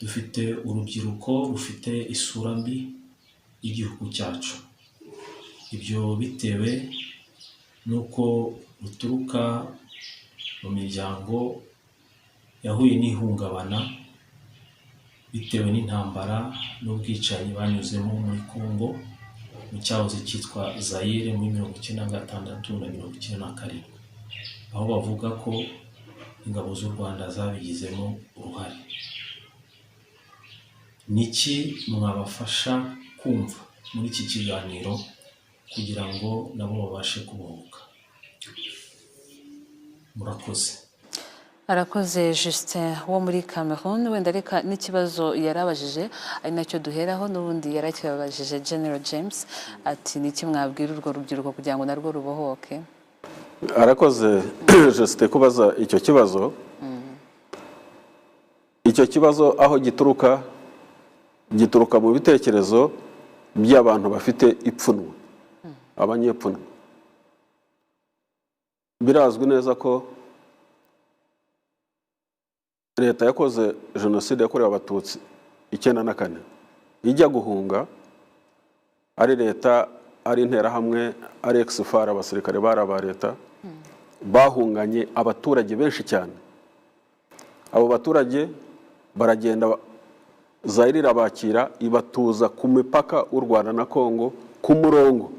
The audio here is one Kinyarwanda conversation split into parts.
Dufite urubyiruko rufite isura mbi y'igihugu cyacu. Ibyo bitewe n'uko ruturuka mu miryango yahuye n'ihungabana bitewe n'intambara n'ubwicanyi banyuzemo muri Congo, mu cyahoze cyitwa Zaire, muri 96 na 97, aho bavuga ko ingabo z'u Rwanda zabigizemo uruhare. Niki mwabafasha kumva muri iki kiganiro kugira ngo nabo babashe kubohoka? Murakoze. Arakoze Justin wo muri Cameroon. Wenda reka n'ikibazo yarabajije ari nacyo duheraho. N'ubundi yarakibabajije General James, ati: "Niki mwabwira urwo rubyiruko kugira ngo narwo rubohoke?" Arakoze Justin kubaza icyo kibazo. Icyo kibazo aho gituruka, gituruka mu bitekerezo by'abantu bafite ipfunwe, abanyepfunwe. Birazwi neza ko leta yakoze jenoside yakorewe Abatutsi 94 ijya guhunga, ari leta, ari Interahamwe, ari ex-FAR, abasirikare bari aba leta, bahunganye abaturage benshi cyane. Abo baturage baragenda, Zayire irabakira, ibatuza ku mipaka w'u Rwanda na Kongo ku murongo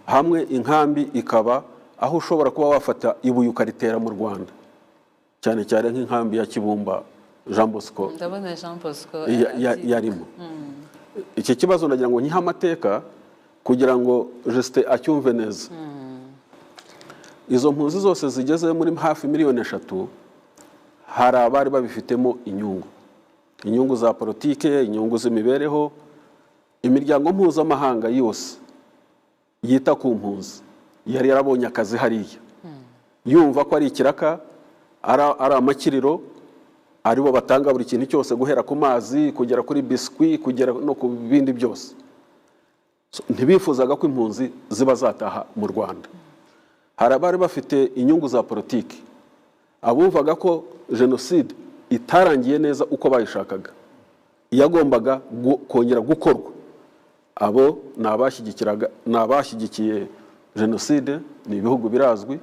hamwe, inkambi ikaba aho ushobora kuba wafata ibuye ukaritera mu Rwanda, cyane cyane nk'inkambi ya Kibumba Jean Bosco Ndabona Jean Bosco yarimo. Iki kibazo ndagira ngo nyihe amateka kugira ngo Justin acyumve neza. Izo mpunzi zose zigeze muri hafi miliyoni 3, hari abari babifitemo inyungu, inyungu za politike, inyungu z'imibereho. Imiryango mpuzamahanga yose yita ku mpunzi yari yarabonye akazi hariya, yumva ko ari ikiraka, ari amakiriro, aribo batanga buri kintu cyose, guhera ku mazi kugera kuri biswi, kugera no ku bindi byose. So, ntibifuzaga ko impunzi ziba zataha mu Rwanda. Hari abari bafite inyungu za politiki, abumvaga ko jenoside itarangiye neza uko bayishakaga, yagombaga kongera gukorwa. Abo ni abashyigikiraga, ni abashyigikiye jenoside, ni ibihugu birazwi,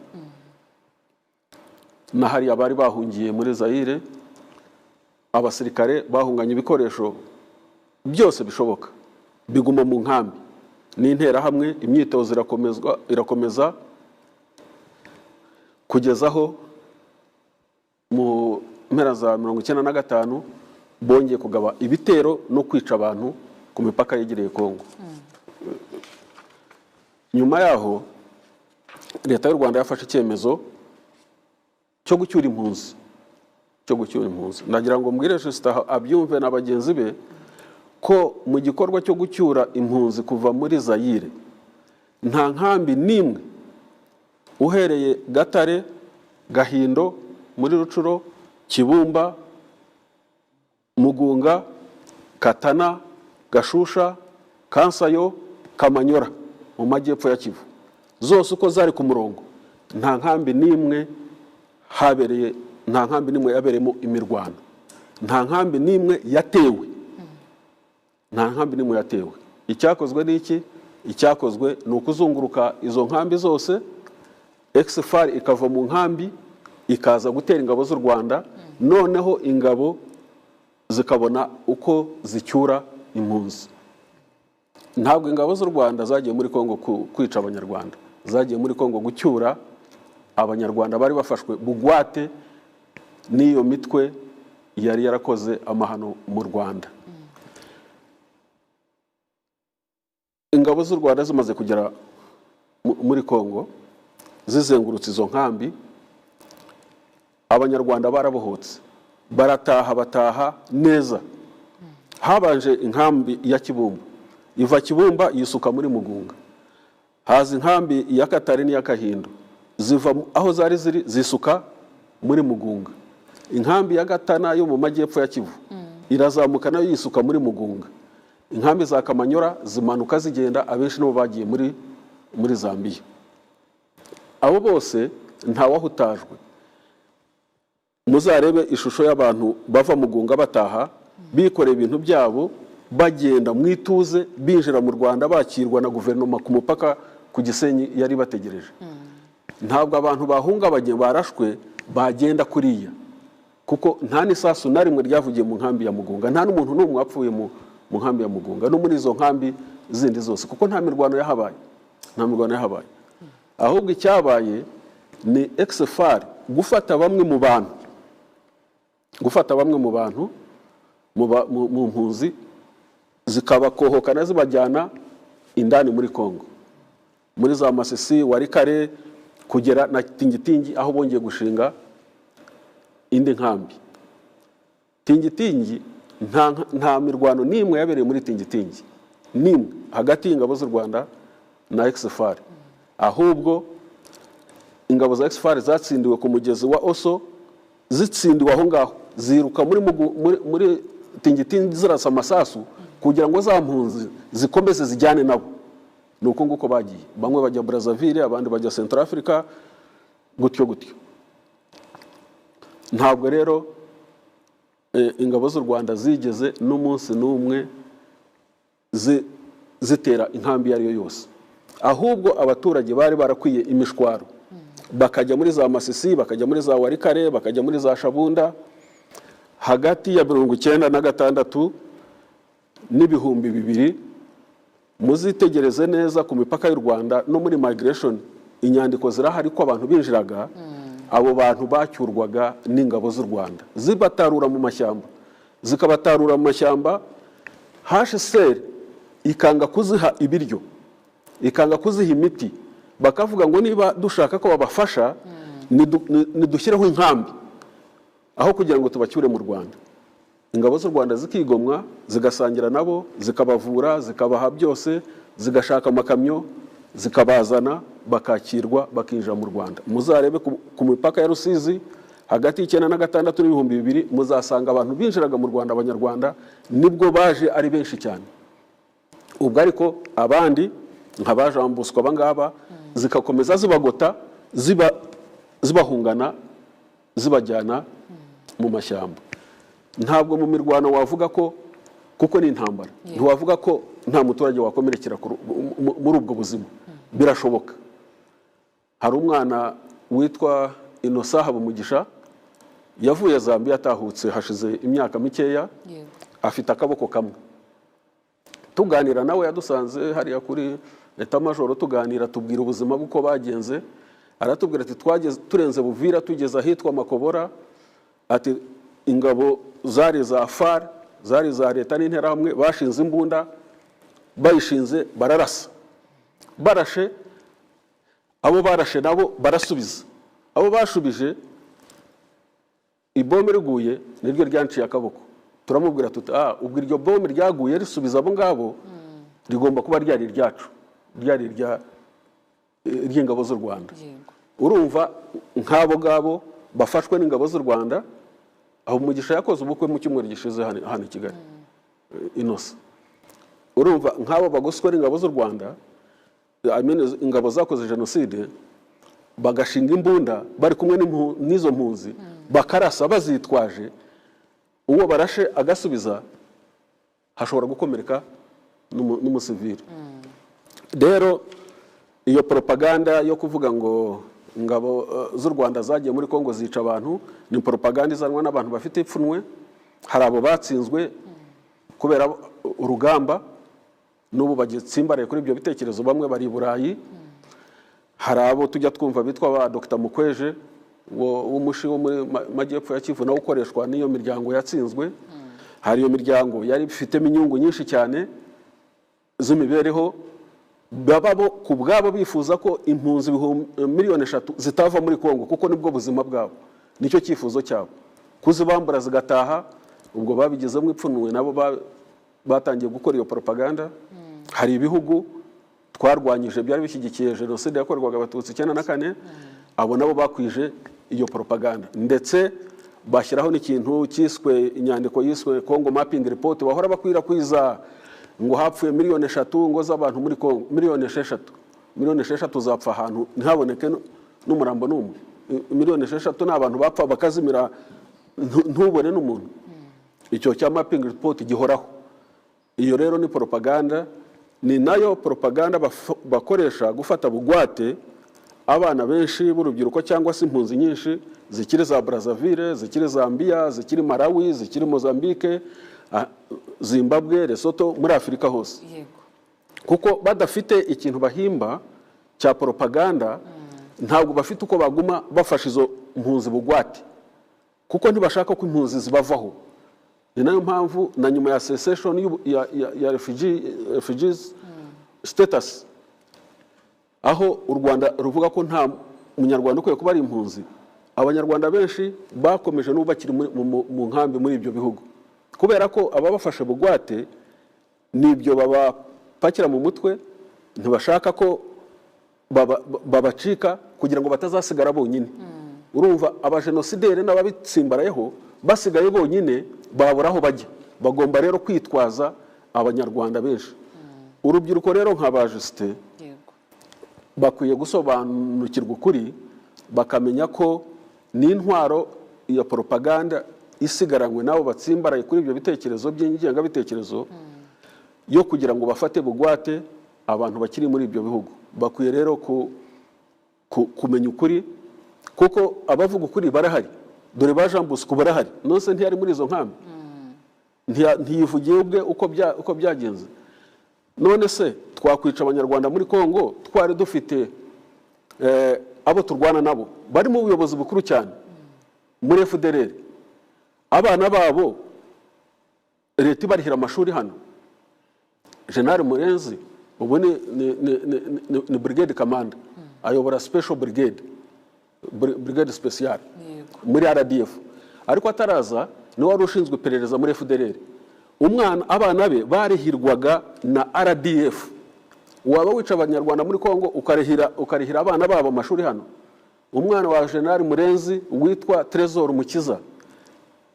na hariya bari bahungiye muri Zayire. Abasirikare bahunganye ibikoresho byose bishoboka, biguma mu nkambi n'Interahamwe. Imyitozo irakomezwa, irakomeza kugeza aho mu mpera za 95 bongeye kugaba ibitero no kwica abantu ku mipaka yegereye Kongo. Nyuma yaho leta y'u Rwanda yafashe icyemezo cyo gucyura impunzi, cyo gucyura impunzi. Ndagira ngo mbwire Justin abyumve na bagenzi be ko mu gikorwa cyo gucyura impunzi kuva muri Zayire, nta nkambi n'imwe, uhereye Gatare, Gahindo muri Rucuro, Kibumba, Mugunga, Katana, Gashusha, Kansayo, Kamanyora mu majyepfo ya Kivu, zose uko zari ku murongo, nta nkambi n'imwe habereye, nta nkambi n'imwe yabereyemo imirwano, nta nkambi n'imwe yatewe, nta nkambi n'imwe yatewe. Icyakozwe ni iki? Icyakozwe ni ukuzunguruka izo nkambi zose, ex-FAR ikava mu nkambi ikaza gutera ingabo z'u Rwanda, noneho ingabo zikabona uko zicyura impunzi. Ntabwo ingabo z'u Rwanda zagiye muri Kongo kwica Abanyarwanda, zagiye muri Kongo gucyura Abanyarwanda bari bafashwe bugwate n'iyo mitwe yari yarakoze amahano mu Rwanda. Ingabo z'u Rwanda zimaze kugera muri Kongo, zizengurutse izo nkambi, Abanyarwanda barabohotse, barataha, bataha neza. Habanje inkambi ya Kibumba, iva Kibumba yisuka muri Mugunga. Haza inkambi ya Katare n'iya Kahindo, ziva aho zari ziri zisuka muri Mugunga. Inkambi ya Gatana yo mu majyepfo ya Kivu irazamuka nayo yisuka muri Mugunga. Inkambi za Kamanyora zimanuka zigenda, abenshi nibo bagiye muri Zambiya. Abo bose ntawahutajwe. Muzarebe ishusho y'abantu bava Mugunga bataha. Bikoreye ibintu byabo, bagenda mu ituze, binjira mu Rwanda, bakirwa na guverinoma ku mupaka ku Gisenyi yari bategereje. Ntabwo abantu bahungabanye barashwe bagenda kuriya, kuko nta n'isasu na rimwe ryavugiye mu nkambi ya Mugunga, nta n'umuntu n'umwe wapfuye mu nkambi ya Mugunga no muri izo nkambi zindi zose, kuko nta mirwano yahabaye, nta mirwano yahabaye. Ahubwo icyabaye ni ex-FAR gufata bamwe mu bantu, gufata bamwe mu bantu mu mpunzi, zikabakohokana zibajyana indani muri Kongo, muri za Masisi, Warikare, kugera na Tingitingi aho bongeye gushinga indi nkambi. Tingitingi nta mirwano n'imwe yabereye muri Tingitingi, n'imwe hagati y'ingabo z'u Rwanda na ex-FAR. Ahubwo ingabo za ex-FAR zatsindiwe ku mugezi wa Oso, zitsindiwe aho ngaho ziruka muri Tingitingi zirasa amasasu kugira ngo za mpunzi zikomeze zijyane nabo. Ni uko nguko bagiye, bamwe bajya Brazzaville, abandi bajya Central Africa, gutyo gutyo. Ntabwo rero ingabo z'u Rwanda zigeze n'umunsi n'umwe zitera inkambi iyo ari yo yose. Ahubwo abaturage bari barakwiye imishwaro, bakajya muri za Masisi, bakajya muri za Warikare, bakajya muri za Shabunda. Hagati ya 96 n'2000, muzitegereze neza ku mipaka y'u Rwanda no muri migration, inyandiko zirahari ko abantu binjiraga, abo bantu bacyurwaga n'ingabo z'u Rwanda zibatarura mu mashyamba, zikabatarura mu mashyamba. HCR ikanga kuziha ibiryo, ikanga kuziha imiti, bakavuga ngo niba dushaka ko babafasha nidushyireho inkambi aho kugira ngo tubacyure mu Rwanda. Ingabo z'u Rwanda zikigomwa, zigasangira nabo, zikabavura, zikabaha byose, zigashaka amakamyo, zikabazana, bakakirwa, bakinjira mu Rwanda. Muzarebe ku mipaka ya Rusizi hagati y'96 n'2000, muzasanga abantu binjiraga mu Rwanda, abanyarwanda nibwo baje ari benshi cyane. Ubwo ariko abandi nka ba Jean Bosco abangaba zikakomeza zibagota, zibahungana, zibajyana mu mashyamba. Ntabwo mu mirwano wavuga ko, kuko ni intambara, ntiwavuga ko nta muturage wakomerekera muri ubwo buzima, birashoboka. Hari umwana witwa Innocent Habumugisha yavuye Zambia atahutse hashize imyaka mikeya, afite akaboko kamwe. Tuganira nawe yadusanze hariya kuri Etat Major, tuganira tubwira ubuzima bw'uko bagenze. Aratubwira ati twageze turenze Buvira tugeze ahitwa Makobora, ati ingabo zari za FAR, zari za leta n'interahamwe, bashinze imbunda, bayishinze bararasa, barashe abo barashe nabo barasubiza, abo bashubije ibombe riguye niryo ryanciye akaboko. Turamubwira tuti ubwo iryo bombe ryaguye risubiza abo ngabo rigomba kuba ryari ryacu, ryari ry'ingabo z'u Rwanda. Urumva nk'abo ngabo bafashwe n'ingabo z'u Rwanda. Aho Mugisha yakoze ubukwe mu cyumweru gishize hano i Kigali, Innocent. Urumva nk'abo bagoswe n'ingabo z'u Rwanda, ingabo zakoze jenoside, bagashinga imbunda bari kumwe n'izo mpunzi, bakarasa bazitwaje, uwo barashe agasubiza, hashobora gukomereka n'umusivili. Rero iyo propaganda yo kuvuga ngo ingabo z'u Rwanda zagiye muri Kongo zica abantu ni propaganda izanwa n'abantu bafite ipfunwe. Hari abo batsinzwe kubera urugamba n'ubu bagitsimbaraye kuri ibyo bitekerezo, bamwe bari i Burayi. Hari abo tujya twumva bitwa ba Dr Mukweje w'umushi wo muri majyepfo ya Kivu, nawe ukoreshwa n'iyo miryango yatsinzwe. Hari iyo miryango yari ifitemo inyungu nyinshi cyane z'imibereho, baba bo ku bwabo bifuza ko impunzi 3 miliyoni zitava muri Kongo, kuko nibwo buzima bwabo, nicyo cyifuzo cyabo, kuzibambura zigataha. Ubwo babigezemo ipfunwe nabo batangiye gukora iyo propaganda. Hari ibihugu twarwanyije byari bishyigikiye jenoside yakorwaga abatutsi 94, abo nabo bakwije iyo propaganda, ndetse bashyiraho n'ikintu cyiswe inyandiko yiswe Congo Mapping Report, bahora bakwirakwiza ngo hapfuye 3 miliyoni ngo z'abantu muri Congo, 6 miliyoni, 6 miliyoni zapfa ahantu ntihaboneke n'umurambo n'umwe. 6 miliyoni ni abantu bapfa bakazimira, ntubone n'umuntu. Icyo cya mapping report gihoraho. Iyo rero ni propaganda, ni nayo propaganda bakoresha gufata bugwate abana benshi b'urubyiruko cyangwa se impunzi nyinshi zikiri za Brazzaville, zikiri Zambia, zikiri Malawi, zikiri Mozambique, Zimbabwe, Lesotho, muri Afurika hose. Kuko badafite ikintu bahimba cya propaganda, ntabwo bafite uko baguma bafashe izo mpunzi bugwate, kuko ntibashaka ko impunzi zibavaho. Ni nayo mpamvu na nyuma ya cessation ya refugees status, aho u Rwanda ruvuga ko nta munyarwanda ukwiye kuba ari impunzi, Abanyarwanda benshi bakomeje n'ubu bakiri mu nkambi muri ibyo bihugu, kubera ko ababafashe bugwate nibyo babapakira mu mutwe. Ntibashaka ko babacika kugira ngo batazasigara bonyine. Urumva, abajenosideri n'ababitsimbarayeho basigaye bonyine babura aho bajya. Bagomba rero kwitwaza Abanyarwanda benshi. Urubyiruko rero nka ba Justin bakwiye gusobanukirwa ukuri, bakamenya ko n'intwaro ya propaganda isigaranywe n'abo batsimbaraye kuri ibyo bitekerezo by'ingengabitekerezo yo kugira ngo bafate bugwate abantu bakiri muri ibyo bihugu. Bakwiye rero kumenya ukuri, kuko abavuga ukuri barahari. Dore ba Jean Bosco barahari. Nonse ntiyari muri izo nkambi? Ntiyivugiye ubwe uko byagenze? None se twakwica Abanyarwanda muri Kongo twari dufite abo turwana nabo bari mu buyobozi bukuru cyane muri FDLR, abana babo leta ibarihira amashuri hano? General Murenzi ubu ni brigade commander, ayobora special brigade, brigade special muri RDF, ariko ataraza niwe wari ushinzwe iperereza muri FDLR. Umwana, abana be barihirwaga na RDF. Waba wica Abanyarwanda muri Kongo ukarihira abana babo amashuri hano? Umwana wa General Murenzi witwa Trésor Mukiza,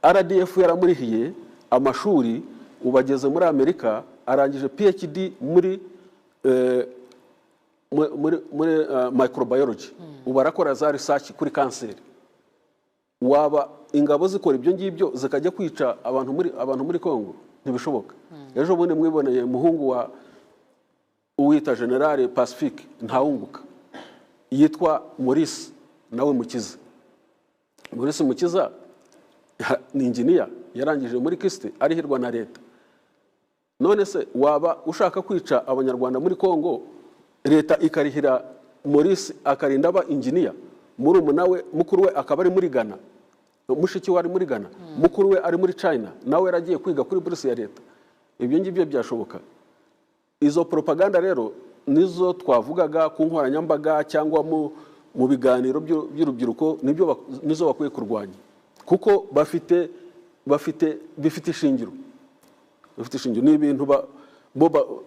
RDF yaramurihiye amashuri, ubu ageze muri Amerika, arangije PhD muri microbiology, ubu arakora za research kuri kanseri. Waba ingabo zikora ibyo ngibyo zikajya kwica abantu muri Kongo? Ntibishoboka. Ejo bundi mwiboneye umuhungu wa uwita General Pacifique Ntawunguka yitwa Maurice nawe Mukiza. Maurice Mukiza ni inginiya, yarangije muri KIST, arihirwa na leta. None se waba ushaka kwica Abanyarwanda muri Kongo, leta ikarihira Maurice akarinda aba inginiya, murumuna we, mukuru we akaba ari muri Ghana, mushiki we ari muri Ghana, mukuru we ari muri China, nawe yaragiye kwiga kuri buruse ya leta? Ibyo ngibyo byashoboka? Izo propaganda rero nizo twavugaga ku nkoranyambaga cyangwa mu biganiro by'urubyiruko, nibyo nizo bakwiye kurwanya, kuko bafite bifite ishingiro. Ni ibintu bo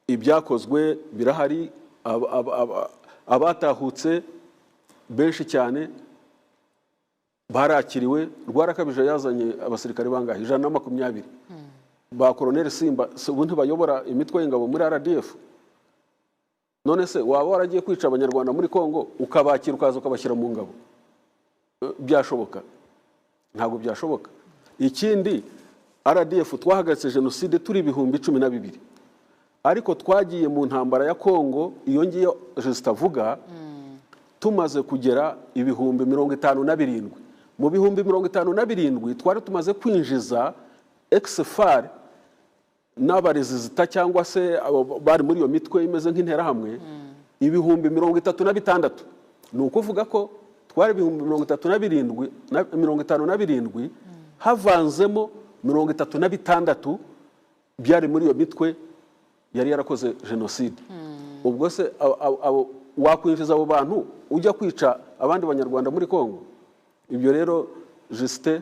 ibyakozwe birahari. Abatahutse benshi cyane barakiriwe. Rwarakabije yazanye abasirikare bangahe? 120 ba Koroneli Simba. Ubu ntibayobora imitwe y'ingabo muri RDF? None se waba waragiye kwica Abanyarwanda muri Kongo ukabakira, ukaza ukabashyira mu ngabo? Byashoboka? Ntabwo byashoboka. Ikindi, RDF twahagaritse jenoside turi 12,000, ariko twagiye mu ntambara ya Kongo iyo ngiyo Justin avuga tumaze kugera 57,000. Mu 57,000 twari tumaze kwinjiza ex-FAR n'abarezizita cyangwa se abo bari muri iyo mitwe imeze nk'interahamwe 36,000. Ni ukuvuga ko twari 37,000 na 57, havanzemo 36 byari muri iyo mitwe yari yarakoze jenoside. Ubwo se wakwinjiza abo bantu ujya kwica abandi Banyarwanda muri Kongo? Ibyo rero, Justin,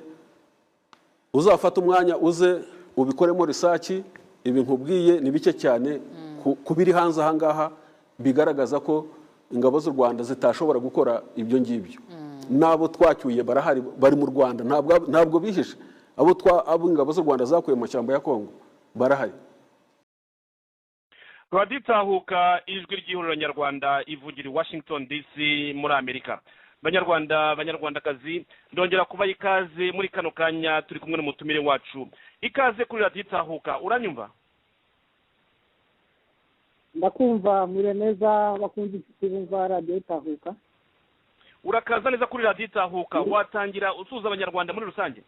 uzafata umwanya uze ubikoremo research. Ibi nkubwiye ni bike cyane ku biri hanze aha ngaha bigaragaza ko ingabo z'u Rwanda zitashobora gukora ibyo ngibyo. N'abo twacyuye barahari, bari mu Rwanda, ntabwo bihishe. Abo ingabo z'u Rwanda zakuye mu mashyamba ya Kongo barahari. Raditahuka, ijwi ry'Ihuriro Nyarwanda ivugira i Washington DC muri Amerika. Banyarwanda, banyarwandakazi, ndongera kubaha ikaze muri kano kanya. Turi kumwe n'umutumire wacu. Ikaze kuri Radiyo Itahuka. Uranyumva? Ndakumva, mwiriwe neza bakunze inshuti bumva Radiyo Itahuka. Urakaza neza kuri Radiyo Itahuka. Watangira usuhuza Abanyarwanda muri rusange.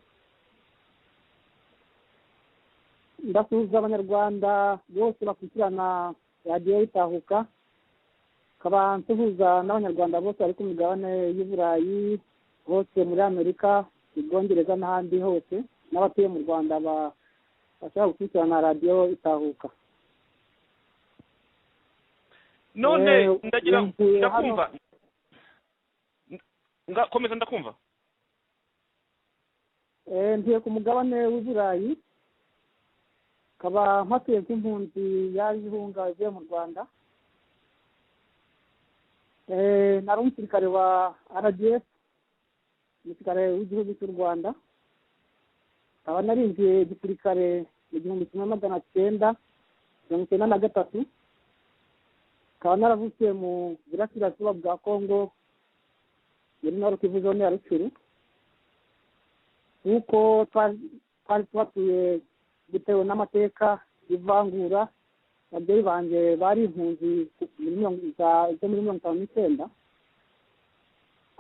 Ndasuhuza Abanyarwanda bose bakurikirana Radiyo Itahuka, nkaba nsuhuza n'Abanyarwanda bose bari ku migabane y'Uburayi hose, muri Amerika, mu Bwongereza n'ahandi hose, n'abatuye mu Rwanda bashobora gukurikirana Radiyo Itahuka. None ndagira, ndakumva, komeza, ndakumva. Ntuye ku mugabane w'Uburayi, nkaba mpatuye nk'impunzi yaje ihunga ivuye mu Rwanda. Nari umusirikare wa RDF, umusirikare w'igihugu cy'u Rwanda, nkaba narinjiye igisirikare mu 1993, nkaba naravukiye mu burasirazuba bwa Kongo, muri Nord Kivu, zone ya Rutshuru. Nk'uko twari tubatuye bitewe n'amateka y'ivangura, ababyeyi banjye bari impunzi zo muri 59,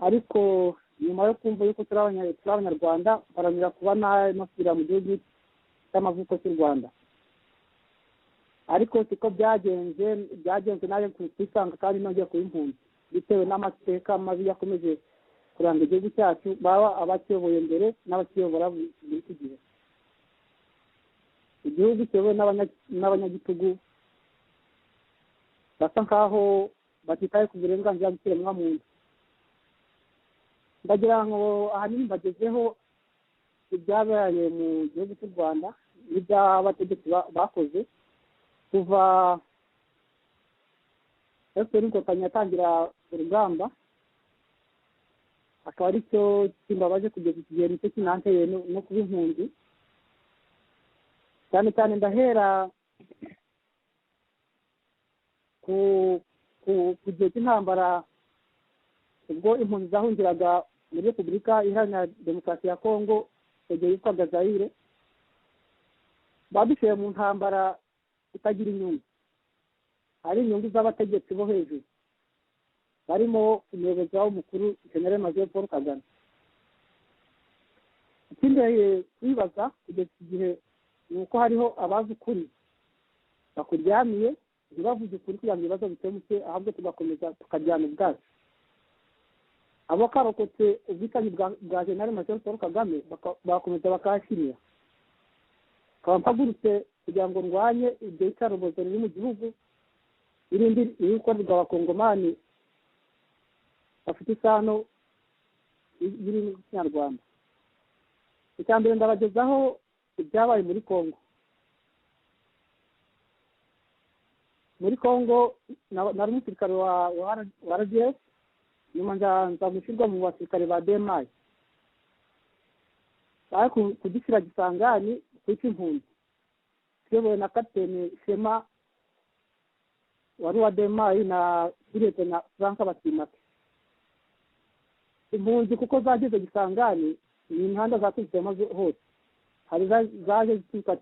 ariko nyuma yo kumva yuko turi Abanyarwanda, baramira kuba nasubira mu gihugu cy'amavuko cy'u Rwanda. Ariko siko byagenze, naje kwisanga kandi nongeye kuba impunzi bitewe n'amateka mabi yakomeje kuranga igihugu cyacu, baba abakiyoboye mbere n'abakiyobora muri iki gihe. Igihugu kiyobowe n'abanyagitugu basa nkaho batitaye ku burenganzira bw'ikiremwamuntu. Ndagira ngo ahanini mbagezeho ibyabaye mu gihugu cy'u Rwanda n'iby'abategetsi bakoze kuva FPR Inkotanyi yatangira urugamba, akaba aricyo kimbabaje kugeza iki gihe, nicyo kinanteye no kuba impunzi. Cyane cyane ndahera ku gihe cy'intambara, ubwo impunzi zahungiraga muri Repubulika Iharanira Demokarasi ya Kongo, icyo gihe yitwaga Zayire. Badushyira mu ntambara itagira inyungu, hari inyungu z'abategetsi bo hejuru barimo umuyobozi wabo mukuru, General Major Paul Kagame. Ikindi kwibaza kugeza iki gihe ni uko hariho abazi ukuri bakuryamiye, ntibavuge ukuri kugira ngo ibibazo bikemuke, ahubwo tugakomeza tukaryana ubwacu. Abo karokotse ubwicanyi bwa General Major Paul Kagame bakomeza bakahashyirira. Nkaba mpagurutse kugira ngo ndwanye iryo yicarubozo riri mu gihugu, irindi riri gukorerwa Abakongomani bafite isano y'ururimi rw'Ikinyarwanda. Icya mbere, ndabagezaho ibyabaye muri Kongo. Muri Kongo nari umusirikare wa RDF, nyuma nza gushyirwa mu basirikare ba DMI, bari kudushyira Gisangani kwica impunzi, tuyobowe na Kapiteni Shema wari uwa DMI na Lieutenant Frank Batimake. Impunzi kuko zageze Gisangani, ni imihanda zaturutse hose, hari zaje zituruka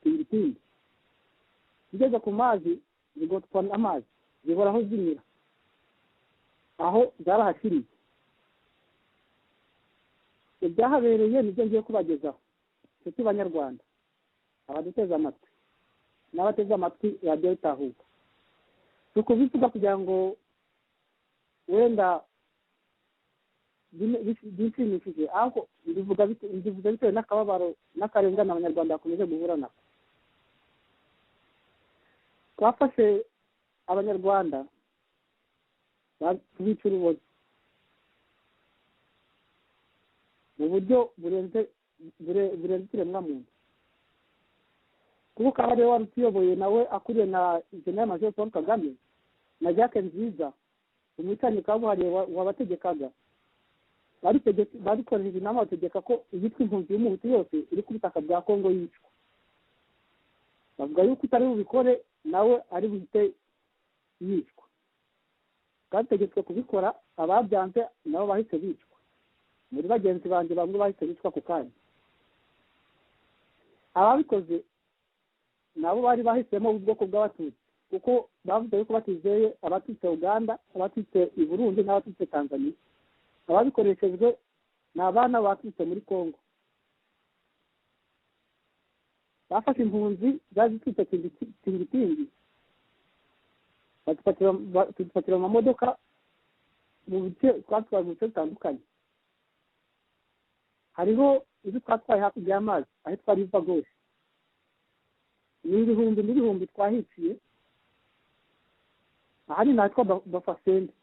Tingitingi, zigeze ku mazi zigotwa n'amazi, zibura aho zinyura, aho zarahashiriye. Ibyahabereye nibyo ngiye kubagezaho, inshuti Banyarwanda, abaduteze amatwi n'abateze amatwi Radiyo Itahuka. Si ukubivuga kugira ngo wenda binshimishije, ahubwo mbivuga bitewe n'akababaro n'akarengane Abanyarwanda bakomeje guhura nako. Twafashe Abanyarwanda tubica urubozo mu buryo burenze ikiremwamuntu, kuko Kabarebe wari utuyoboye nawe akuriye na General Major Paul Kagame na Jacques Nziza, umwicanyi kabuhariwe wabategekaga, babikoresheje inama bategeka ko iyitwa impunzi y'umuhutu yose iri ku butaka bwa Kongo yicwa. Bavuga yuko utari bubikore nawe ari buhite yicwa. Twategetswe kubikora, ababyanze nabo bahise bicwa. Muri bagenzi banjye bamwe bahise bicwa ku kanya. Ababikoze nabo bari bahisemo ubwoko bw'Abatutsi, kuko bavuze yuko batizeye abatutse Uganda, abatutse i Burundi n'abatutse Tanzania. Ababikoreshejwe ni abana baturutse muri Kongo. Bafashe impunzi zari ziturutse Tingitingi, badufatira mu mamodoka mu bice twatwaye, mu bice bitandukanye. Hariho izo twatwaye hakurya y'amazi ahitwa Riva Gauche, ni ibihumbi n'ibihumbi twahiciye. Ahari natwa Bafasende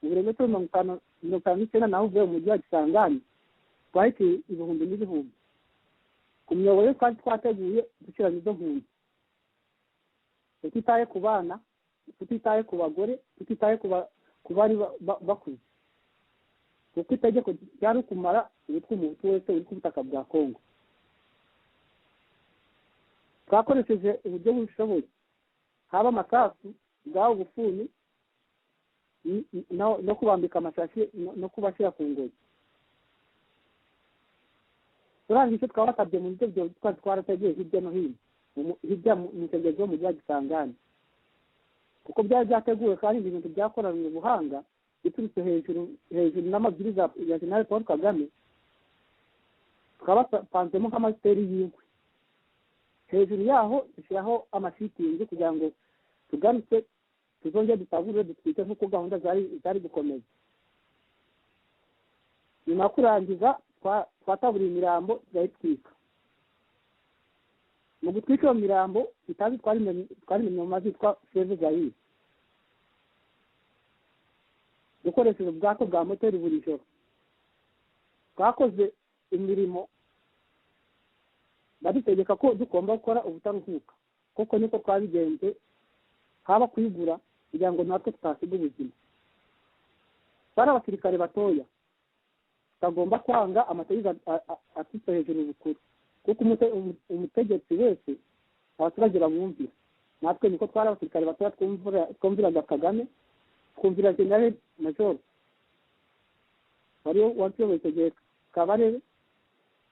mu birometero 59 naho uvuye mu mujyi wa Kisangani, twahiciye ibihumbi n'ibihumbi ku miyoboro twari twateguye dushyiramo izo mpunzi, tutitaye ku bana, tutitaye ku bagore, tutitaye ku bari bakuze, kuko itegeko ryari kumara ubutwe umuhutu wese uri ku butaka bwa Kongo. Twakoresheje uburyo bushoboye, haba amasasu, bwaba ubufuni, no kubambika amashashi, no kubashyira ku ngoyi. Turangije twabatabye mu buryo twari twarateguye hirya no hino, hirya mu nkengero z'umujyi wa Kisangani, kuko byari byateguwe kandi ibintu byakoranwe ubuhanga biturutse hejuru hejuru n'amabwiriza ya General Paul Kagame. Twabapanzemo nk'amasiteri y'inkwi, hejuru yaho dushyiraho amashitingi kugira ngo tugarutse tuzongere dutagurire dutwike nk'uko gahunda zari gukomeza. Nyuma yo kurangiza twataburiye imirambo turayitwika. Mu gutwika iyo mirambo itabi twarimenye mu mazi yitwa Fleuve Zaire, dukoresheje ubwato bwa moteri buri joro. Twakoze imirimo badutegeka ko tugomba gukora ubutaruhuka, kuko niko twabigenze, haba kuyigura kugira ngo natwe tutasiga ubuzima. Bari abasirikare batoya tutagomba kwanga amategeko atutse hejuru bukuru, kuko umutegetsi wese abaturage bamwumvira. Natwe niko twari abasirikare batoya, twumviraga Kagame, twumvira General Major wari wayoboye icyo gihe Kabarebe,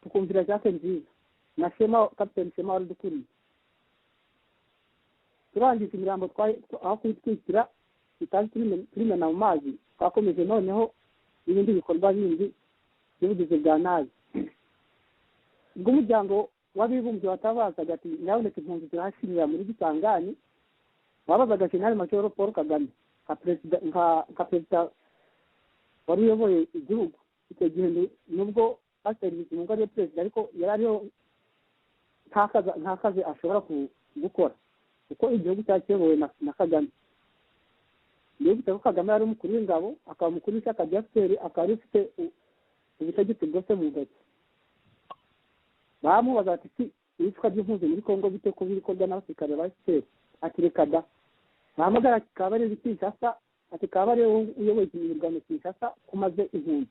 tukumvira Jacques Nziza na Shema, Captain Shema wari dukuriye. Turangije imirambo aho kuyitwikira itazi turimena mu mazi, twakomeje noneho ibindi bikorwa bindi by'ubugizi bwa nabi. Ubwo umuryango w'abibumbye watabazaga ati nyaboneka impunzi zirahashirira muri Kisangani, wabazaga General Major Paul Kagame nka perezida wari uyoboye igihugu icyo gihe. Nubwo Pasiteri Bizimungu ariwe perezida, ariko yari ariho nta kazi ashobora gukora, kuko igihugu cyakiyobowe na Kagame. Niba ko Kagame yari umukuru w'ingabo, akaba umukuru w'ishyaka rya FPR, akaba ari ufite ubutegetsi bwose mu ntoki. Bamubaza ati si iyicwa ry'impunzi muri Kongo bite ko bikorwa n'abasirikare ba FPR? Ati reka da. Bahamagara Kabarebe Kinshasa, ati Kabarebe uyoboye imirwano Kinshasa kumaze impunzi.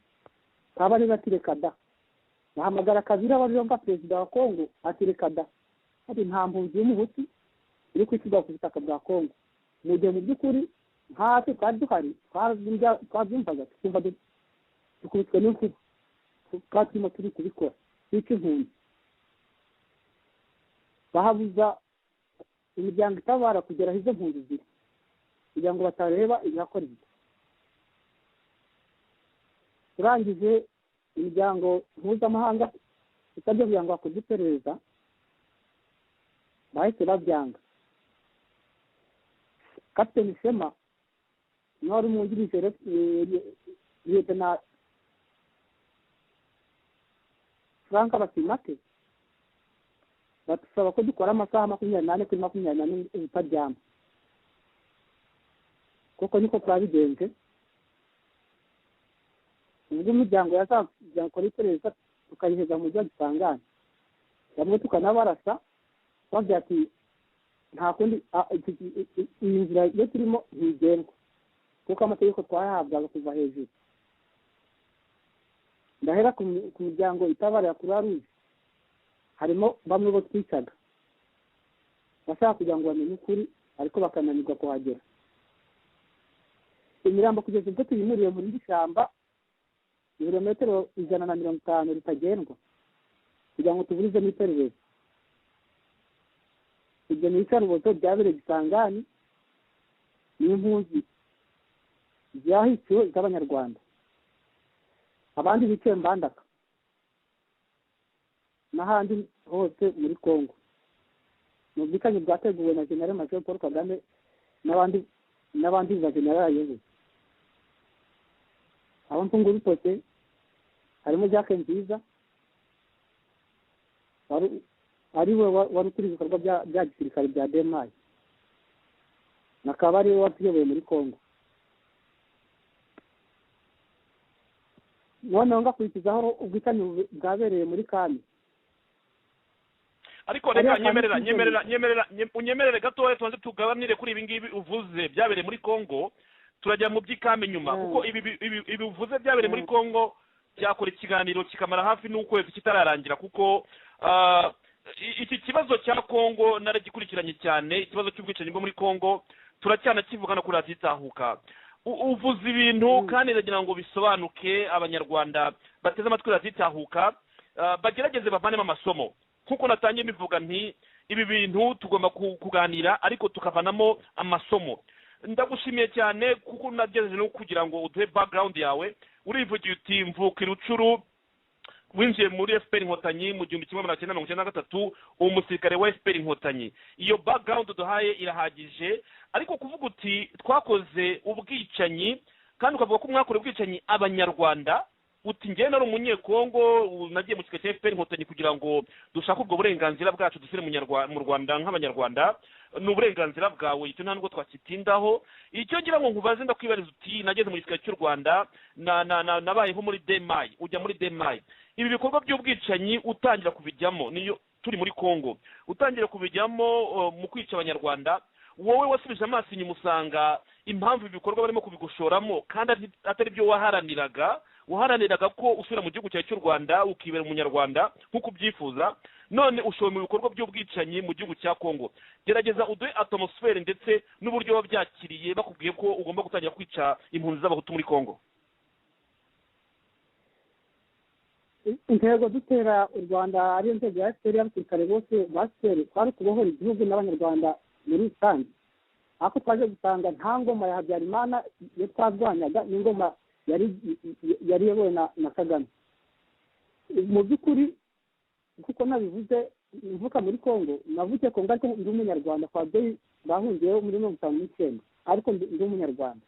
Kabarebe ati reka da. Bahamagara Kabila wari nka perezida wa Kongo, ati reka da, ati nta mpunzi y'umuhutu iri kwicirwa ku butaka bwa Kongo. Mu gihe mu by'ukuri nkatwe twari duhari, twabyumvaga tukumva dukubitwe n'inkuba, twari turimo turi kubikora bica impunzi. Bahabuza imiryango itabara kugera aho izo mpunzi ziri kugira ngo batareba ibihakorerwa. Turangije imiryango mpuzamahanga itabye kugira ngo hakorwe iperereza, bahise babyanga. Captain Shema niwe wari umwungirije Lieutenant Frank Basimake, batusaba ko dukora amasaha 24 kuri 24 utaryama, kuko niko twabigenje. Ubwo imiryango yazajya gukora iperereza tukayiheza mu mujyi wa Kisangani, bamwe tukanabarasa bavuga ati nta kundi, iyi nzira iyo turimo ntigendwa, kuko amategeko twayahabwaga kuva hejuru. Ndahera ku miryango itabarira Croix Rouge, harimo bamwe bo twicaga bashaka kugira ngo bamenye ukuri, ariko bakananirwa kuhagera. Imirambo kugeza ubwo tuyimuriye muri iri shyamba ibirometero 150 ritagendwa kugira ngo tuburizemo iperereza. Ibyo ni iyicarubozo ryabereye Kisangani n'impunzi zahiciwe z'Abanyarwanda, abandi biciwe Mbandaka n'ahandi hose muri Kongo. Ni ubwicanyi bwateguwe na General Major Paul Kagame n'abandi ba general ayoboye. Abo mfunga urutoke harimo Jacques Nziza ari we wari ukuriye ibikorwa bya gisirikare bya DMI, akaba ari we watuyoboye muri Kongo. Noneho ngakurikizaho ubwicanyi bwabereye muri Kami. Ariko reka unyemerere gatoya tubanze tuganire kuri ibi ngibi uvuze byabereye muri Kongo, turajya mu by'ikame nyuma, kuko ibi uvuze byabereye muri Kongo byakora ikiganiro kikamara hafi n'ukwezi kitararangira, kuko iki kibazo cya Kongo naragikurikiranye cyane. Ikibazo cy'ubwicanyi bwo muri Kongo turacyanakivuga no kuri Radiyo Itahuka. Uvuze ibintu kandi ndagira ngo bisobanuke, Abanyarwanda bateze amatwi Radiyo Itahuka bagerageze bavanemo amasomo. Kuko natangiye mbivuga nti ibi bintu tugomba kuganira ariko tukavanamo amasomo. Ndagushimiye cyane kuko nageze no kugira ngo uduhe background yawe. Urivugiye uti mvuka i Rucuru, winjiye muri FPR Inkotanyi mu 1993, umusirikare wa FPR Inkotanyi. Iyo background duhaye irahagije, ariko kuvuga uti twakoze ubwicanyi kandi ukavuga ko mwakora ubwicanyi Abanyarwanda, uti njye nari umunyekongo nagiye mu kigo cya FPR Inkotanyi kugira ngo dushake ubwo burenganzira bwacu dushyire mu Rwanda nk'Abanyarwanda, ni uburenganzira bwawe, icyo nta nubwo twakitindaho. Icyo ngira ngo nkubaze, ndakwibariza uti nageze mu gisirikare cy'u Rwanda, nabayeho muri DMI, ujya muri DMI. Ibi bikorwa by'ubwicanyi utangira kubijyamo niyo turi muri Kongo, utangira kubijyamo mu kwica Abanyarwanda, wowe wasubije amaso inyuma usanga impamvu ibikorwa barimo kubigushoramo kandi atari byo waharaniraga. Waharaniraga ko usubira mu gihugu cyawe cy'u Rwanda ukibera umunyarwanda nk'uko ubyifuza, none ushoye mu bikorwa by'ubwicanyi mu gihugu cya Kongo. Gerageza uduhe atmosphere ndetse n'uburyo wabyakiriye bakubwiye ko ugomba gutangira kwica impunzi z'Abahutu muri Kongo. Intego dutera u Rwanda ariyo ntego ya FPR y'abasirikare bose ba FPR, twari kubohora igihugu n'Abanyarwanda muri rusange. Ariko twaje gusanga nta ngoma ya Habyarimana iyo twarwanyaga, n'ingoma yari iyobowe na Kagame. Mu by'ukuri kuko nabivuze, mvuka muri Kongo, navukiye Kongo ariko ndi umunyarwanda, kwa babyeyi bahungiyeho muri 1959, ariko ndi umunyarwanda.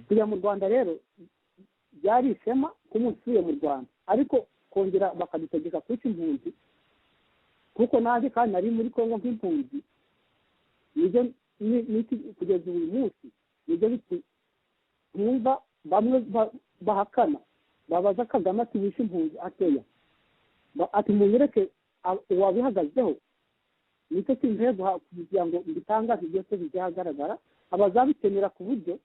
Kujya mu Rwanda rero byari ishema ko umuntu usubiye mu Rwanda, ariko kongera bakadutegeka kwica impunzi, kuko nanjye kandi nari muri Kongo nk'impunzi, nibyo kugeza uyu munsi nibyo ntumva bamwe bahakana, babaza Kagame ati wishe impunzi ateya, ati munyereke uwabihagazeho. Nicyo kintu kugira ngo mbitangaze byose bijye ahagaragara, abazabikenera ku buryo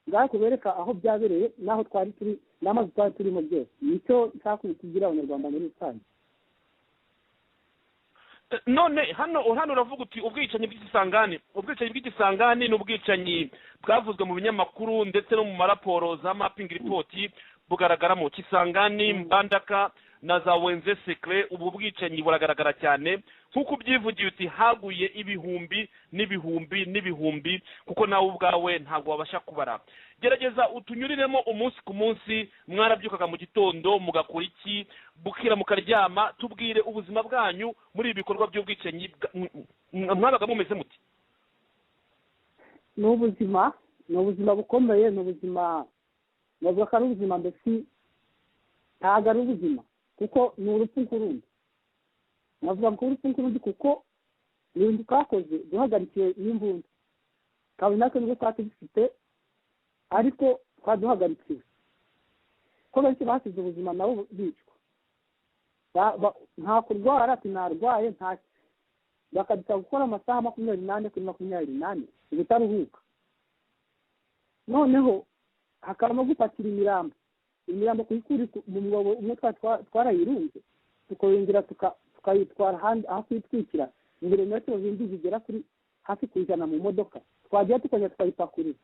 ngaho kubereka aho byabereye n'aho twari turi n'amazu twari turimo byose. Nicyo nshaka kubwira Abanyarwanda muri rusange. None hano uravuga uti ubwicanyi bw'Igisangani, ubwicanyi bw'Igisangani ni ubwicanyi bwavuzwe mu binyamakuru ndetse no mu maraporo za mapping report, bugaragaramo Kisangani, Mbandaka na za Wenze Secret. Ubu bwicanyi buragaragara cyane nkuko ubyivugiye uti haguye ibihumbi n'ibihumbi n'ibihumbi, kuko nawe ubwawe ntabwo wabasha kubara. Gerageza utunyuriremo umunsi ku munsi, mwarabyukaga mu gitondo mugakora iki, bukira mukaryama, tubwire ubuzima bwanyu muri ibi bikorwa by'ubwicanyi mwabaga mumeze muti. Ni ubuzima bukomeye, ni ubuzima navuga ko ari ubuzima mbese ntabwo ari ubuzima, kuko ni urupfu nk'urundi. Navuga ko urupfu nk'urundi kuko ibintu twakoze duhagarikiwe n'imbunda, kabone natwe nubwo twari tugifite ariko twaduhagarikiwe, ko benshi basize ubuzima nabo bicwa. Nta kurwara ati narwaye, nta bakadusaba gukora amasaha 24 kuri 24 ubutaruhuka. Noneho hakabamo gupakira imirambo kuyikura mu mwobo umwe twarayirunze, tukongera tukayitwara ahandi aho kuyitwikira ibirometero bindi bigera kuri hafi 100 mu modoka, twajya tukajya tukayipakurira.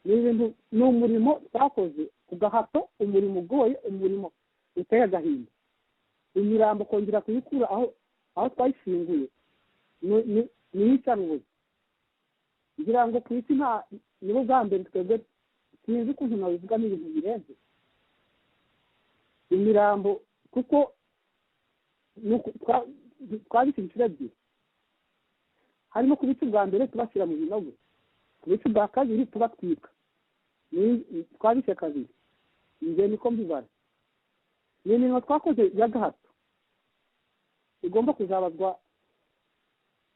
Ni ibintu, ni umurimo twakoze ku gahato, umurimo ugoye, umurimo uteye agahinda. Imirambo kongera kuyikura aho twayishinguye ni iyicarubozo. Ngira ngo ku isi nta nibo bwa mbere twebwe, sinzi ukuntu nabivuga, ni ibintu birenze imirambo, kuko twabise inshuro ebyiri, harimo kubica ubwa mbere tubashyira mu binogo, kubica ubwa kabiri tubatwika. Twabishe kabiri, njye niko mbibara. Ni imirimo twakoze y'agahato igomba kuzabazwa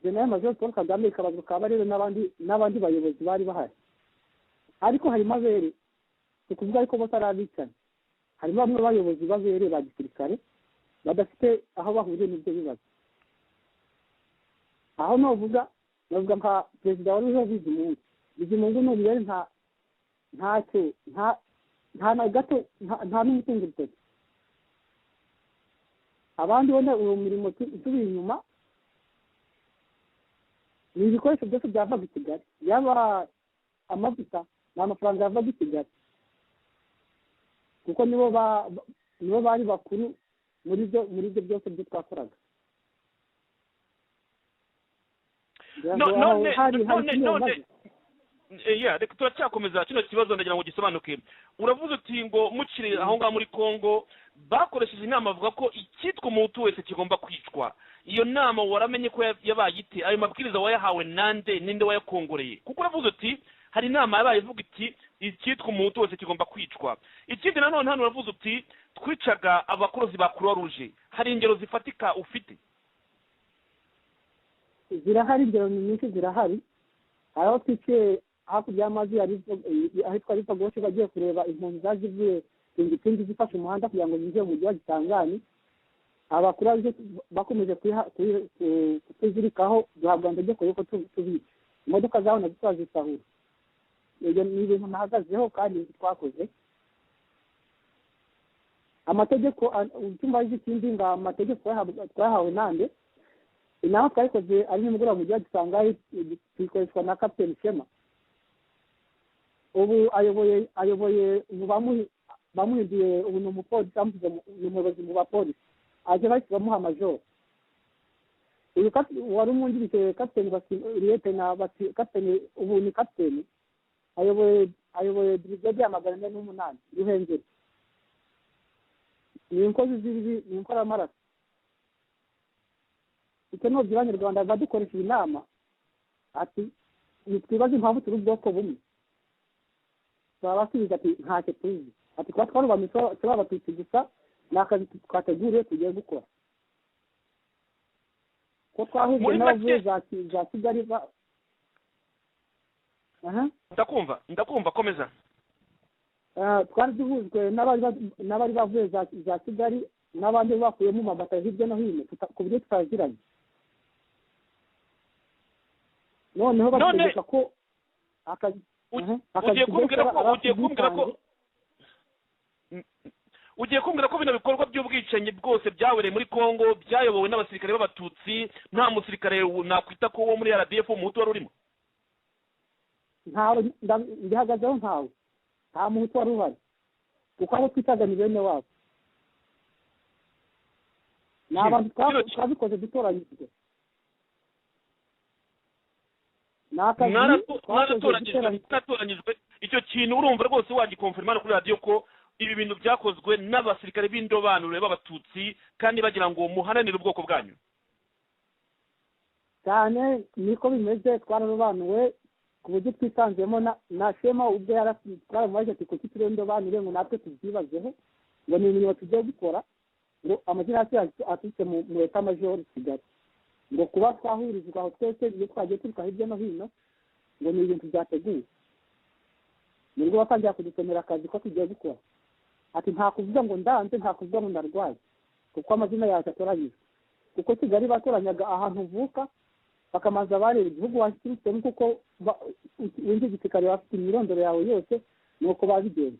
General Major Paul Kagame, ikabazwa Kabarebe n'abandi bayobozi bari bahari. Ariko harimo abere, si ukuvuga ariko bose ari abicanyi, harimo bamwe bayobozi b'abere ba gisirikare badafite aho bahuriye n'ibyo bibazo. Aho navuga nka perezida wari uriho Bizimungu. Bizimungu ni umwere, nta ntacyo, nta na gato, nta n'umutungo urutoki. Abandi wenda uwo mirimo turi inyuma ni ibikoresho byose byavaga i Kigali, yaba amavuta ni amafaranga yavaga i Kigali, kuko nibo bari bakuru muri ibyo byose byo twakoraga. None reka turacyakomeza kino kibazo, ndagira ngo gisobanuke. Uravuze uti ngo mukiri aho ngaho muri Kongo bakoresheje inama bavuga ko icyitwa umuhutu wese kigomba kwicwa. Iyo nama waramenye ko yabaye ite? Ayo mabwiriza wayahawe nande? Ninde wayakongoreye? Kuko uravuze uti hari inama yabaye ivuga iti icyitwa umuhutu wese kigomba kwicwa. Ikindi nanone hano uravuze uti twicaga abakorozi ba Croix Rouge. Hari ingero zifatika ufite? Zirahari, ingero nyinshi zirahari. Hari aho twiciye hakurya y'amazi ahitwa Riva Gauche, bagiye kureba impunzi zazivuye Tingitingi zifashe umuhanda kugira ngo zinjire mu mujyi wa Kisangani. Abakuru bakomeje kutuzirikaho, duhabwa amategeko y'uko tubica. Imodoka zabo nazo turazisahura. Ibyo ni ibintu nahagazeho kandi twakoze. Amategeko icyumba cy'ikindi ngo amategeko twahawe nande? Inama twayikoze ari nimugoroba mu mujyi wa Kisangani, tuyikoreshwa na Kapiteni Shema. Ubu ayoboye bamuhinduye, ubu ni umupolisi, bamushyize ni umuyobozi mu bapolisi, aje bahise bamuha majoro. Uyu wari umwungirije Kapiteni Liyetena Kapiteni, ubu ni Kapiteni, ayoboye brigade ya 408 Ruhengeri. Ni inkozi z'ibibi, ni inkoramaraso. Icyo nobwira Abanyarwanda badukoresha inama, ati ntitwibaze impamvu turi ubwoko bumwe. Turabasubiza ati ntacyo tuzi, ati kuba twarubamye turi abatutsi gusa ni akazi twateguriye tugiye gukora. Ko twahujwe n'abavuye za Kigali. Ndakumva, komeza. Twari duhujwe n'abari bavuye za Kigali n'abandi bakuyemo mabata hirya no hino ku buryo tutaziranye. Noneho bategeka ko akazi ugiye kumbwira ko bino bikorwa by'ubwicanyi bwose byabereye muri Kongo byayobowe n'abasirikare b'abatutsi, nta musirikare nakwita ko wo muri RDF umuhutu wari urimo? Ntawe, ndihagazeho ntawe, nta muhutu wari uhari, kuko abo twitaga ni bene wabo. Ni abantu twabikoze dutoranyijwe. Mwaratoranyijwe. Icyo kintu urumva rwose wagikonfirma kuri radiyo ko ibi bintu byakozwe n'abasirikare b'indobanure b'abatutsi kandi bagira ngo muharanire ubwoko bwanyu? Cyane niko bimeze, twararobanuwe ku buryo twisanzemo na Shema ubwo twaramubaje ati kuki turi indobanure ngo natwe tubyibazeho, ngo ni imirimo tugiye gukora, ngo amazina yacu aturutse mu Eta Major Kigali, ngo kuba twahurizwa aho twese iyo twagiye turuka hirya no hino, ngo ni ibintu byateguwe. Nibwo batangira kudusomera akazi ko tugiye gukora. Ati nta kuvuga ngo ndanze, nta kuvuga ngo ndarwaye, kuko amazina yacu atoranyijwe. Kuko Kigali batoranyaga ahantu uvuka, bakamanza bareba igihugu waturutsemo, kuko winjiye igisirikare bafite imyirondoro yawe yose, nuko babigenza.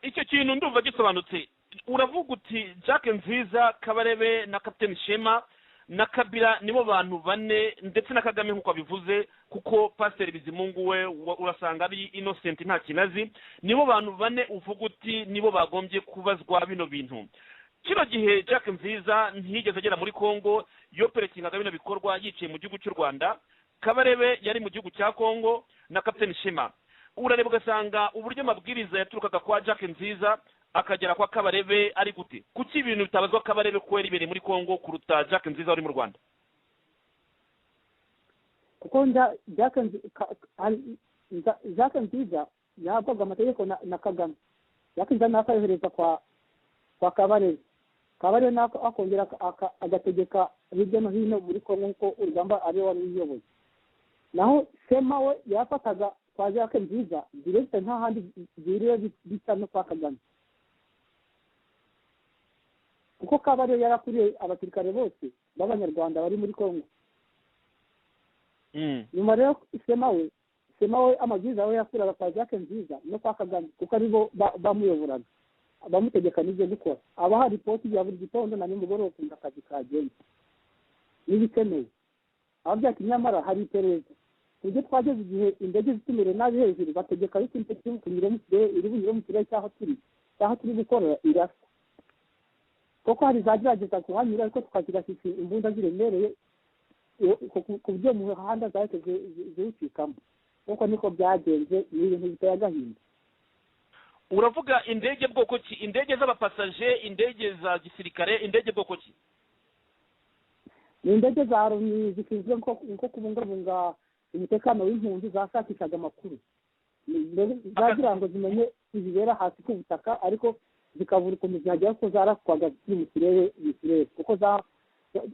Icyo kintu ndumva gisobanutse. Uravuga uti Jack Nziza, Kabarebe na Kapiteni Shema Na Kabila, nibo bantu bane, ndetse na Kagame nk'uko abivuze, kuko Pasiteri Bizimungu we urasanga ari innocent, nta kintu azi. Nibo bantu bane uvuga uti nibo bagombye kubazwa bino bintu. Kino gihe Jack Nziza ntiyigeze agera muri Congo, yoperatingaga bino bikorwa yicaye mu gihugu cy'u Rwanda. Kabarebe yari mu gihugu cya Congo na Kapiteni Shema. Urareba ugasanga uburyo amabwiriza yaturukaga kwa Jack Nziza akagera kwa Kabarebe ari gute? Kuki ibintu bitabazwa Kabarebe ko yari ibereye muri Congo kuruta Jack Nziza wari mu Rwanda? Kuko Jack Nziza yahabwaga amategeko na Kagame. Jack Nziza nawe akayohereza kwa Kabarebe, Kabarebe nawe akongera agategeka hirya no hino muri Congo, nk'uko urugamba ariwe wari uyoboye. Naho Shema we yafataga kwa Jack Nziza direct, nta handi biriwe bisa no kwa Kagame, kuko Kabarebe yarakuriye abasirikare bose b'Abanyarwanda bari muri Congo. Nyuma rero Shema we amabwiriza we yakuraga kwa Jack Nziza no kwa Kagame, kuko aribo bamuyoboraga, bamutegeka n'ibyo gukora, abaha ripoti ya buri gitondo na nimugoroba ukuntu akazi kagenze n'ibikenewe. Abavuga ati nyamara hari iperereza, ku buryo twageze igihe indege zitumire nabi hejuru, bategeka yuko indege iri bunyure mu kirere, iri bunyure mu kirere cy'aho turi gukorera irasa. Koko hari zagerageza kuhanyura, ariko tukazigashyikira imbunda ziremereye ku buryo mu muhanda zahise ziwucikamo. Kuko niko byagenze, ni ibintu biteye agahinda. Uravuga indege bwoko ki? Indege z'abapasaje, indege za gisirikare, indege bwoko ki? Ni indege za Loni zishinzwe nko kubungabunga umutekano w'impunzi, zashakishaga amakuru, zagira ngo zimenye ibibera hasi ku butaka, ariko zikabura ukuntu zihagera kuko zaraswaga zikiri mu kirere, kuko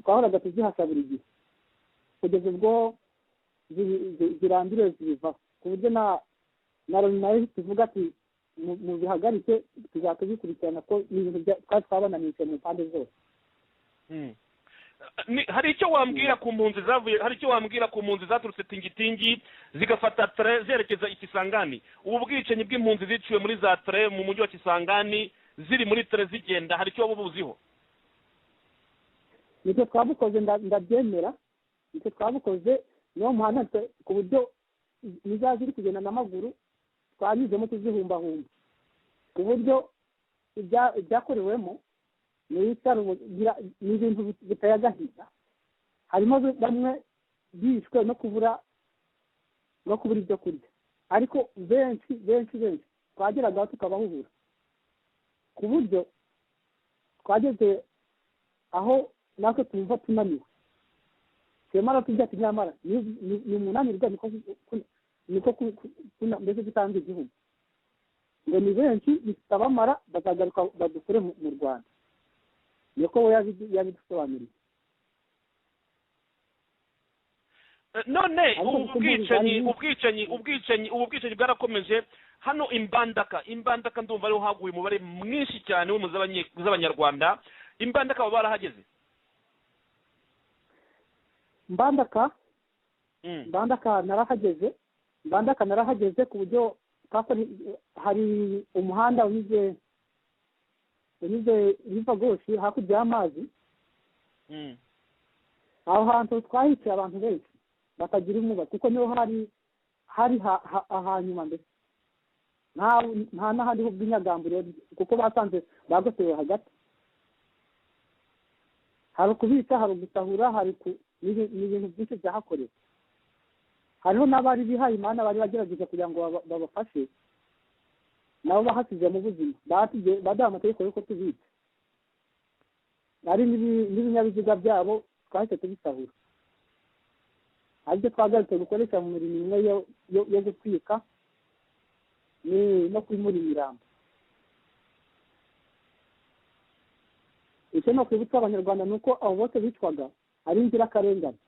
twahoraga tuzihasha buri gihe kugeza ubwo ziranduriwe zibivaho, ku buryo na Loni nayo tuvuga ati mubihagarike, tuzaba tubikurikirana, ko ni ibintu twari twabananije mu mpande zose. Hari icyo wambwira ku mpunzi zavuye, hari icyo wambwira ku mpunzi zaturutse Tingitingi zigafata train zerekeza i Kisangani? Ubu bwicanyi bw'impunzi ziciwe muri za train mu mujyi wa Kisangani, ziri muri train zigenda, hari icyo waba ubuziho? Nitwe twabukoze, ndabyemera, nitwe twabukoze. Niwo muhanda ku buryo niza ziri kugenda n'amaguru twanyuzemo tuzihumbahumba, ku buryo ibyakorewemo ni ibintu biteye agahinda. Harimo bamwe bishwe no kubura ibyo kurya, ariko benshi benshi benshi twageragaho tukabahubura, ku buryo twageze aho natwe tumva tunaniwe. Twemara tujya ati nyamara ni umunanirwa, niko mbese gutanga igihugu ngo ni benshi bitabamara, bazagaruka badukure mu Rwanda. Niko we yabidusobanuriye. None ubu bwicanyi, ubwicanyi bwarakomeje hano Imbandaka. Imbandaka ndumva ariho haguye umubare mwinshi cyane z'Abanyarwanda. Imbandaka baba barahageze? Mbandaka, Mbandaka narahageze. Mbandaka narahageze, ku buryo hari umuhanda unyuze riva gauche hakurya y'amazi. Aho hantu twahicaye abantu benshi batagira umuba, kuko niho hari ahanyuma mbese, nta n'ahandi h'ubwinyagamburiro, kuko basanze bagotewe hagati. Hari ukubika, hari ugusahura, hari ni ibintu byinshi byahakorewe. Hariho n'abari bihaye Imana bari bagerageje kugira ngo babafashe, nabo bahasize mu buzima, baduha amategeko y'uko tubica. Hari n'ibinyabiziga byabo twahise tubisahura, aribyo twagarutse gukoresha mu mirimo imwe yo gutwika no kwimura imirambo. Icyo ni ukwibutsa Abanyarwanda ni uko abo bose bicwaga ari inzirakarengane,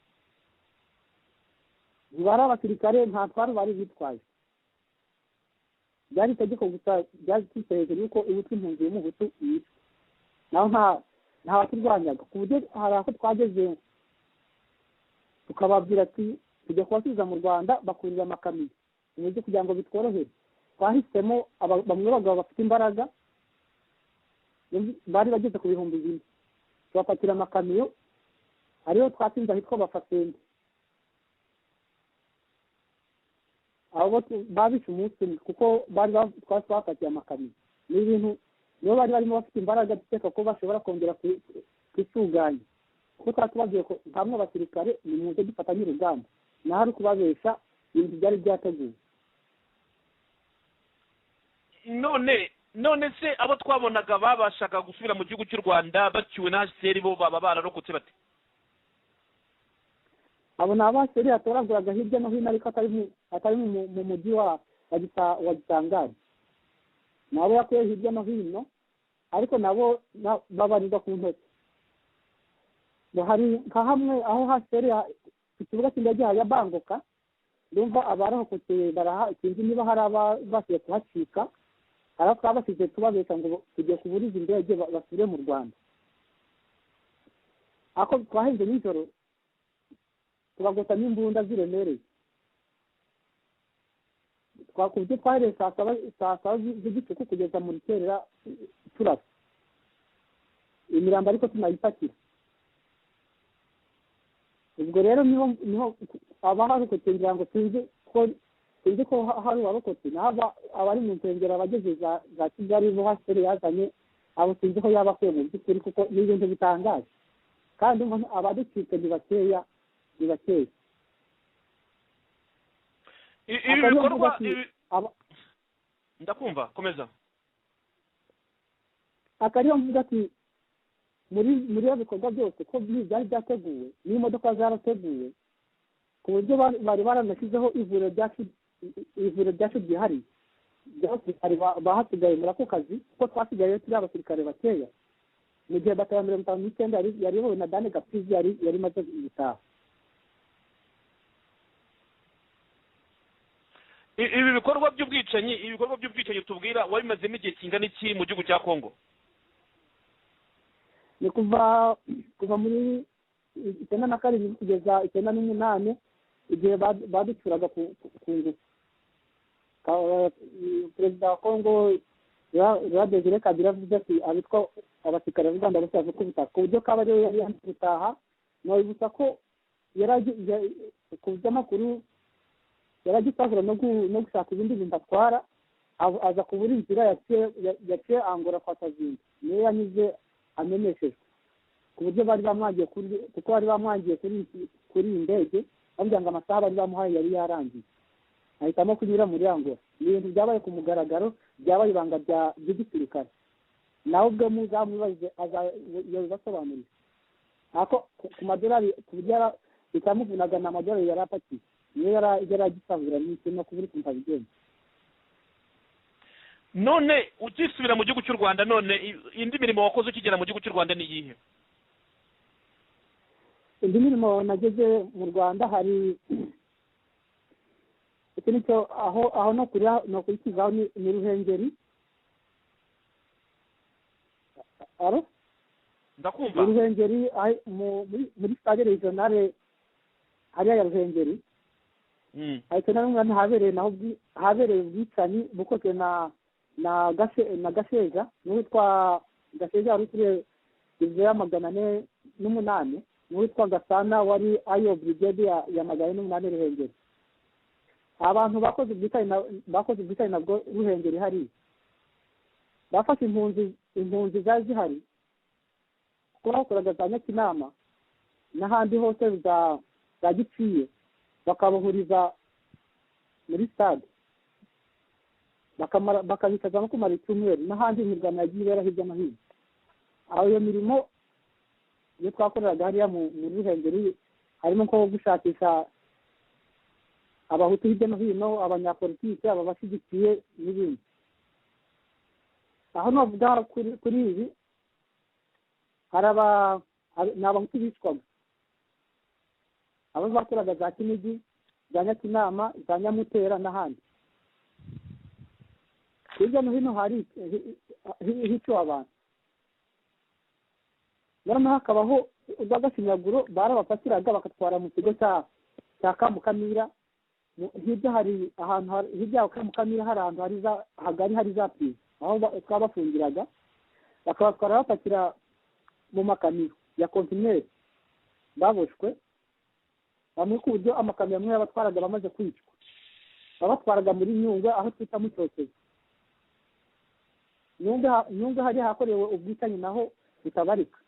ntibari abasirikare, nta ntwaro bari bitwaje. Byari itegeko gusa ryari hejuru y'uko uwitwa impunzi y'Umuhutu yicwa, naho nta waturwanyaga, ku buryo hari aho twageze tukababwira ati tujya kubasubiza mu Rwanda, bakurira amakamyo mu buryo kugira ngo bitworohere. Twahisemo bamwe bagabo bafite imbaraga bari bageze ku 4000, tubapakira amakamyo. Hariho twatsinze ahitwa Bafasende, abo babishe umunsi umwe kuko bari twafatiye amakamyo. Ni ibintu nibo bari barimo bafite imbaraga, dukeka ko bashobora kongera kwisuganya, kuko twari tubabwiye ko nkamwe abasirikare nimuze dufatanye urugamba, naho ari ukubabesha ibintu byari byateguwe. None se abo twabonaga babashaga gusubira mu gihugu cy'u Rwanda bacyuwe na HCR bo baba bararokotse bate? Abo ni abaseri yatoraguraga hirya no hino, ariko atari mu mujyi wa Gisangani. Nabo yakuye hirya no hino, ariko nabo babarirwa ku ntoki. Hari nka hamwe aho HCR ku kibuga cy'indege ya Bangoka, ndumva abarokotse baraha, sinzi niba hari ababashije kuhacika, hari abo twabashije tubabesha ngo tugiye kuburiza indege basubire mu Rwanda. Ako twahenze nijoro tubagota n'imbunda ziremereye, twakubye twahereye saa saba z'igicuku kugeza mu rukerera turasa imirambo, ariko tunayipakira. Ubwo rero niho abarokotse, ngira ngo sinzi ko hari uwarokotse, naho abari mu nsengero abageze za Kigali bo HCR yazanye abo sinzi ko yaba akuye mu by'ukuri, kuko ni ibintu bitangaje. Kandi abaducitse ni bakeya, ni bakeya. Ibi bikorwa ndakumva, komeza. Akariyo mvuga ati muri ibyo bikorwa byose ko byari byateguwe, n'imodoka zarateguwe ku buryo bari baranashyizeho ivuriro ryacu ryihariye ry'abasirikare bahasigaye muri ako kazi, kuko twasigaye turi abasirikare bakeya. Mu gihe batayo 59 yari iyobowe na Dane Gapfizi yari imaze gutaha. Ibi bikorwa by'ubwicanyi tubwira wabimazemo igihe kingana iki mu gihugu cya Kongo? Ni kuva muri 97 kugeza 98, igihe baducuraga ku ngufu. Perezida wa Kongo Laurent Desire Kabila avuze ati abitwa abasirikare b'u Rwanda bose bavuka ubutaka, ku buryo Kabarebe yari yanze gutaha. Nabibutsa ko ku by'amakuru yaragisahura no gushaka ibindi bintu atwara, aza kubura inzira yaciye Angola kwa Tazinda, niyo yanyuze amenyeshejwe, ku buryo bari bamwangiye kuko bari bamwangiye kuri iyi ndege, bavuga ngo amasaha bari bamuhaye yari yarangiye, ahitamo kunyura muri Angola. Ni ibintu byabaye ku mugaragaro, byabaye ibanga ry'igisirikare, nawe ubwe muzamubaze yabibasobanurira. Ako ku madolari, ku buryo bitamuvunaga ni amadolari yari apakiye, niyo yari agisahura n'iki no kubura ukuntu abigenza. None ukisubira mu gihugu cy'u Rwanda, none indi mirimo wakoze ukigera mu gihugu cy'u Rwanda ni iyihe? Indi mirimo nageze mu Rwanda hari iki nicyo aho no kurikizaho ni Ruhengeri. Aro? Ndakumva. Ruhengeri muri stade regionale hariya ya Ruhengeri. Ariko namwe habereye naho habereye ubwicanyi bukozwe na Gasheja, n'uwitwa Gasheja wari ukuriye diviziyo ya 408, n'uwitwa Gasana wari ayo brigade ya 408 Ruhengeri. Abantu bakoze ubwicanyi nabwo Ruhengeri hariya, bafashe impunzi zari zihari, kuko bakoraga za Nyakinama n'ahandi hose za Giciye, bakabahuriza muri stade, bakabicaza no kumara icyumweru, n'ahandi imirwano yagiye ibera hirya no hino. Aho iyo mirimo iyo twakoreraga hariya mu Ruhengeri harimo nko gushakisha abahutu hirya no hino, abanyapolitike, ababashyigikiye n'ibindi. Aho navuga kuri ibi, hari ni abahutu bicwaga, abo bakoraga za Kinigi, za Nyakinama, za Nyamutera n'ahandi. Hirya no hino hari hiciwe abantu. Noneho hakabaho urw'agashinyaguro, barabapakiraga bakatwara mu kigo cya Kamukamira. Hirya hari ahantu, hirya ya Kamukamira hari ahantu hari hagari hari za pirizo, aho twabafungiraga, bakabatwara bapakira mu makamyo ya kontineri. Baboshwe bamwe ku buryo amakamyo amwe yabatwaraga bamaze kwicwa, babatwaraga muri Nyungwe aho twita mu Cyokezo. Nyungwe hari hakorewe ubwicanyi naho butabarika.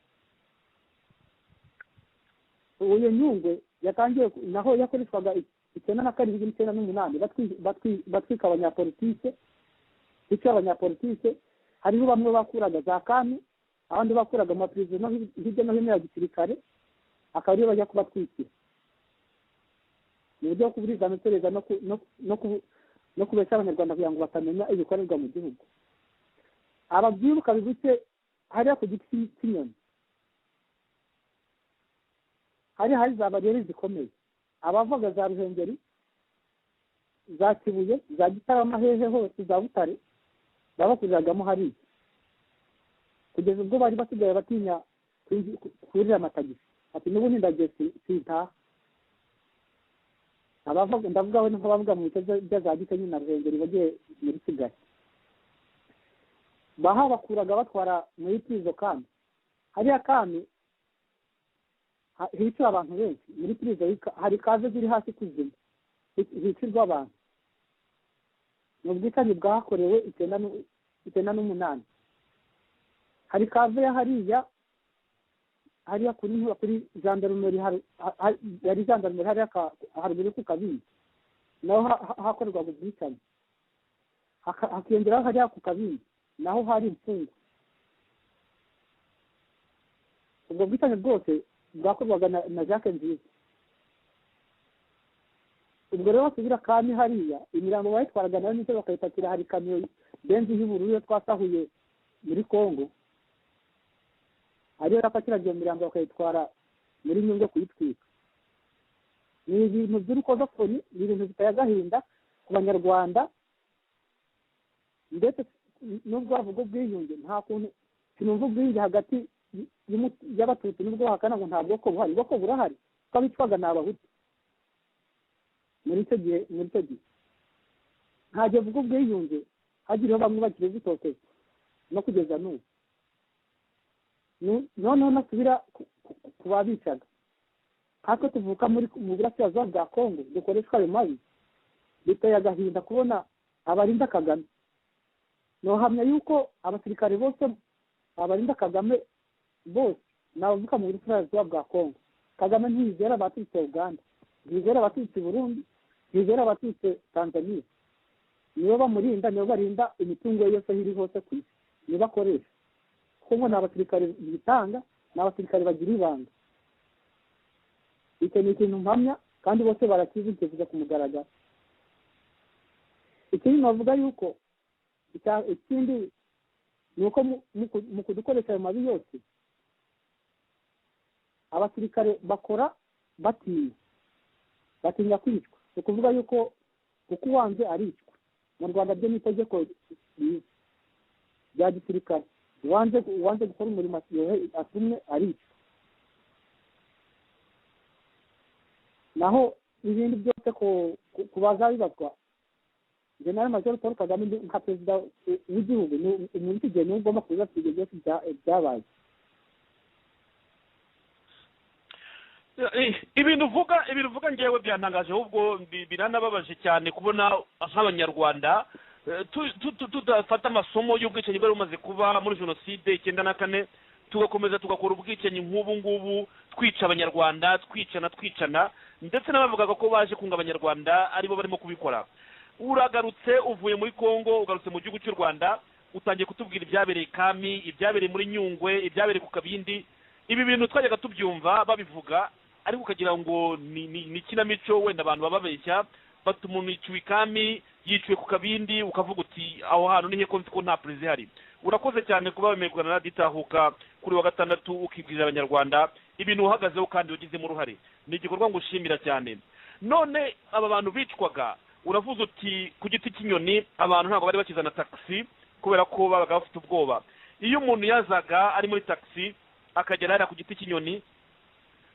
Iyo Nyungwe yatangiye naho yakoreshwaga 97 98 batwika abanyapolitike, bica abanyapolitike. Hariho bamwe bakuraga za kami, abandi bakuraga mu mapirizo no hirya no hino ya gisirikare, akaba ariyo bajya kubatwikira mu buryo bwo kuburizamo iperereza no kubeshya Abanyarwanda kugira ngo batamenya ibikorerwa mu gihugu. Ababyibuka bibutse hariya ku giti cy'inyoni hari za bariyeri zikomeye, abavaga za Ruhengeri, za Kibuye, za Gitarama, hehe hose, za Butare, babakuriragamo hariya, kugeza ubwo bari basigaye batinya kurira amatagisi, ati n'ubundi ndagiye sintaha. Abavuga ndavuga we nk'abavuga mu bice bya za Gisenyi na Ruhengeri bagiye muri Kigali, bahabakuraga batwara muri pirizo kami. Hariya kami hicira abantu benshi muri pirizo, hari kaze ziri hasi kuzimu hicirwa abantu. Ni ubwicanyi bwakorewe 98. Hari kave ya hariya kuri gendarmerie, yari gendarmerie hariya haruguru ku Kabindi, naho hakorerwaga ubwicanyi. Hakiyongeraho hariya ku Kabindi naho hari imfungwa. Ubwo bwicanyi bwose bwakorwaga na Jacques Nziza. Ubwo rero basubira kami hariya, imirambo bayitwaraga nayo nicyo bakayipakira. Hari kamyo benzi y'ubururu yo twasahuye muri Kongo, ariyo yapakiraga iyo mirambo bakayitwara muri Nyungwe kuyitwika. Ni ibintu by'urukozasoni, ni ibintu biteye agahinda ku Banyarwanda. Ndetse nubwo bavuga ubwiyunge, nta kuntu sinumva ubwiyunge hagati y'Abatutsi nubwo bahakana ngo nta bwoko buhari. Ubwoko burahari kuko abicwaga ni Abahutu muri icyo gihe. Muri icyo gihe ntajya avuga ubwiyunge, hagiriho bamwe bakiri gutotezwa no kugeza n'ubu. Noneho nasubira ku babicaga, nkatwe tuvuka mu burasirazuba bwa Kongo dukoreshwa ayo mabi, biteye agahinda kubona abarinda Kagame. Nohamya yuko abasirikare bose abarinda Kagame bose ni abavuka mu burasirazuba bwa Kongo. Kagame ntiyizera abaturutse Uganda, ntiyizera abaturutse Burundi, ntiyizera abaturutse Tanzania. Nibo bamurinda, nibo barinda imitungo ye yose iri hose ku isi, nibo bakoresha. Kuko ngo ni abasirikare bitanga, ni abasirikare bagira ibanga. Icyo ni ikintu mpamya kandi bose barakizi, kivuga ku mugaragaro. Ikindi navuga yuko ikindi ni uko mu kudukoresha ayo mabi yose, abasirikare bakora batinya kwicwa. Ni ukuvuga yuko kuko uwanze aricwa. Mu Rwanda byo ni itegeko rya gisirikare, uwanze gukora umurimo atumwe aricwa. Naho ibindi byose ku bazabibazwa, General Major Paul Kagame nka perezida w'igihugu muri iki gihe niwe ugomba kubibazwa ibyo byose byabaye. Ibintu uvuga ngewe byantangaje, ahubwo biranababaje cyane kubona nk'Abanyarwanda tudafata amasomo y'ubwicanyi bwari bumaze kuba muri jenoside 94, tugakomeza tugakora ubwicanyi nk'ubu ngubu, twica Abanyarwanda, twicana, ndetse n'abavugaga ko baje kunga Abanyarwanda aribo barimo kubikora. Uragarutse uvuye muri Kongo, ugarutse mu gihugu cy'u Rwanda, utangiye kutubwira ibyabereye Kami, ibyabereye muri Nyungwe, ibyabereye ku Kabindi. Ibi bintu twajyaga tubyumva babivuga, ariko ukagira ngo ni ikinamico, wenda abantu bababeshya, bati umuntu yiciwe Kami, yiciwe ku Kabindi, ukavuga uti aho hantu ni he ko nzi ko nta perezida ihari. Urakoze cyane kuba wemeye kuganira na Ditahuka kuri wa gatandatu, ukibwirira Abanyarwanda ibintu uhagazeho kandi wagizemo uruhare. Ni igikorwa ngushimira cyane. None aba bantu bicwaga, uravuze uti ku giti cy'inyoni abantu ntabwo bari bakizana taxi kubera ko babaga bafite ubwoba. Iyo umuntu yazaga ari muri taxi akagera hariya ku giti cy'inyoni,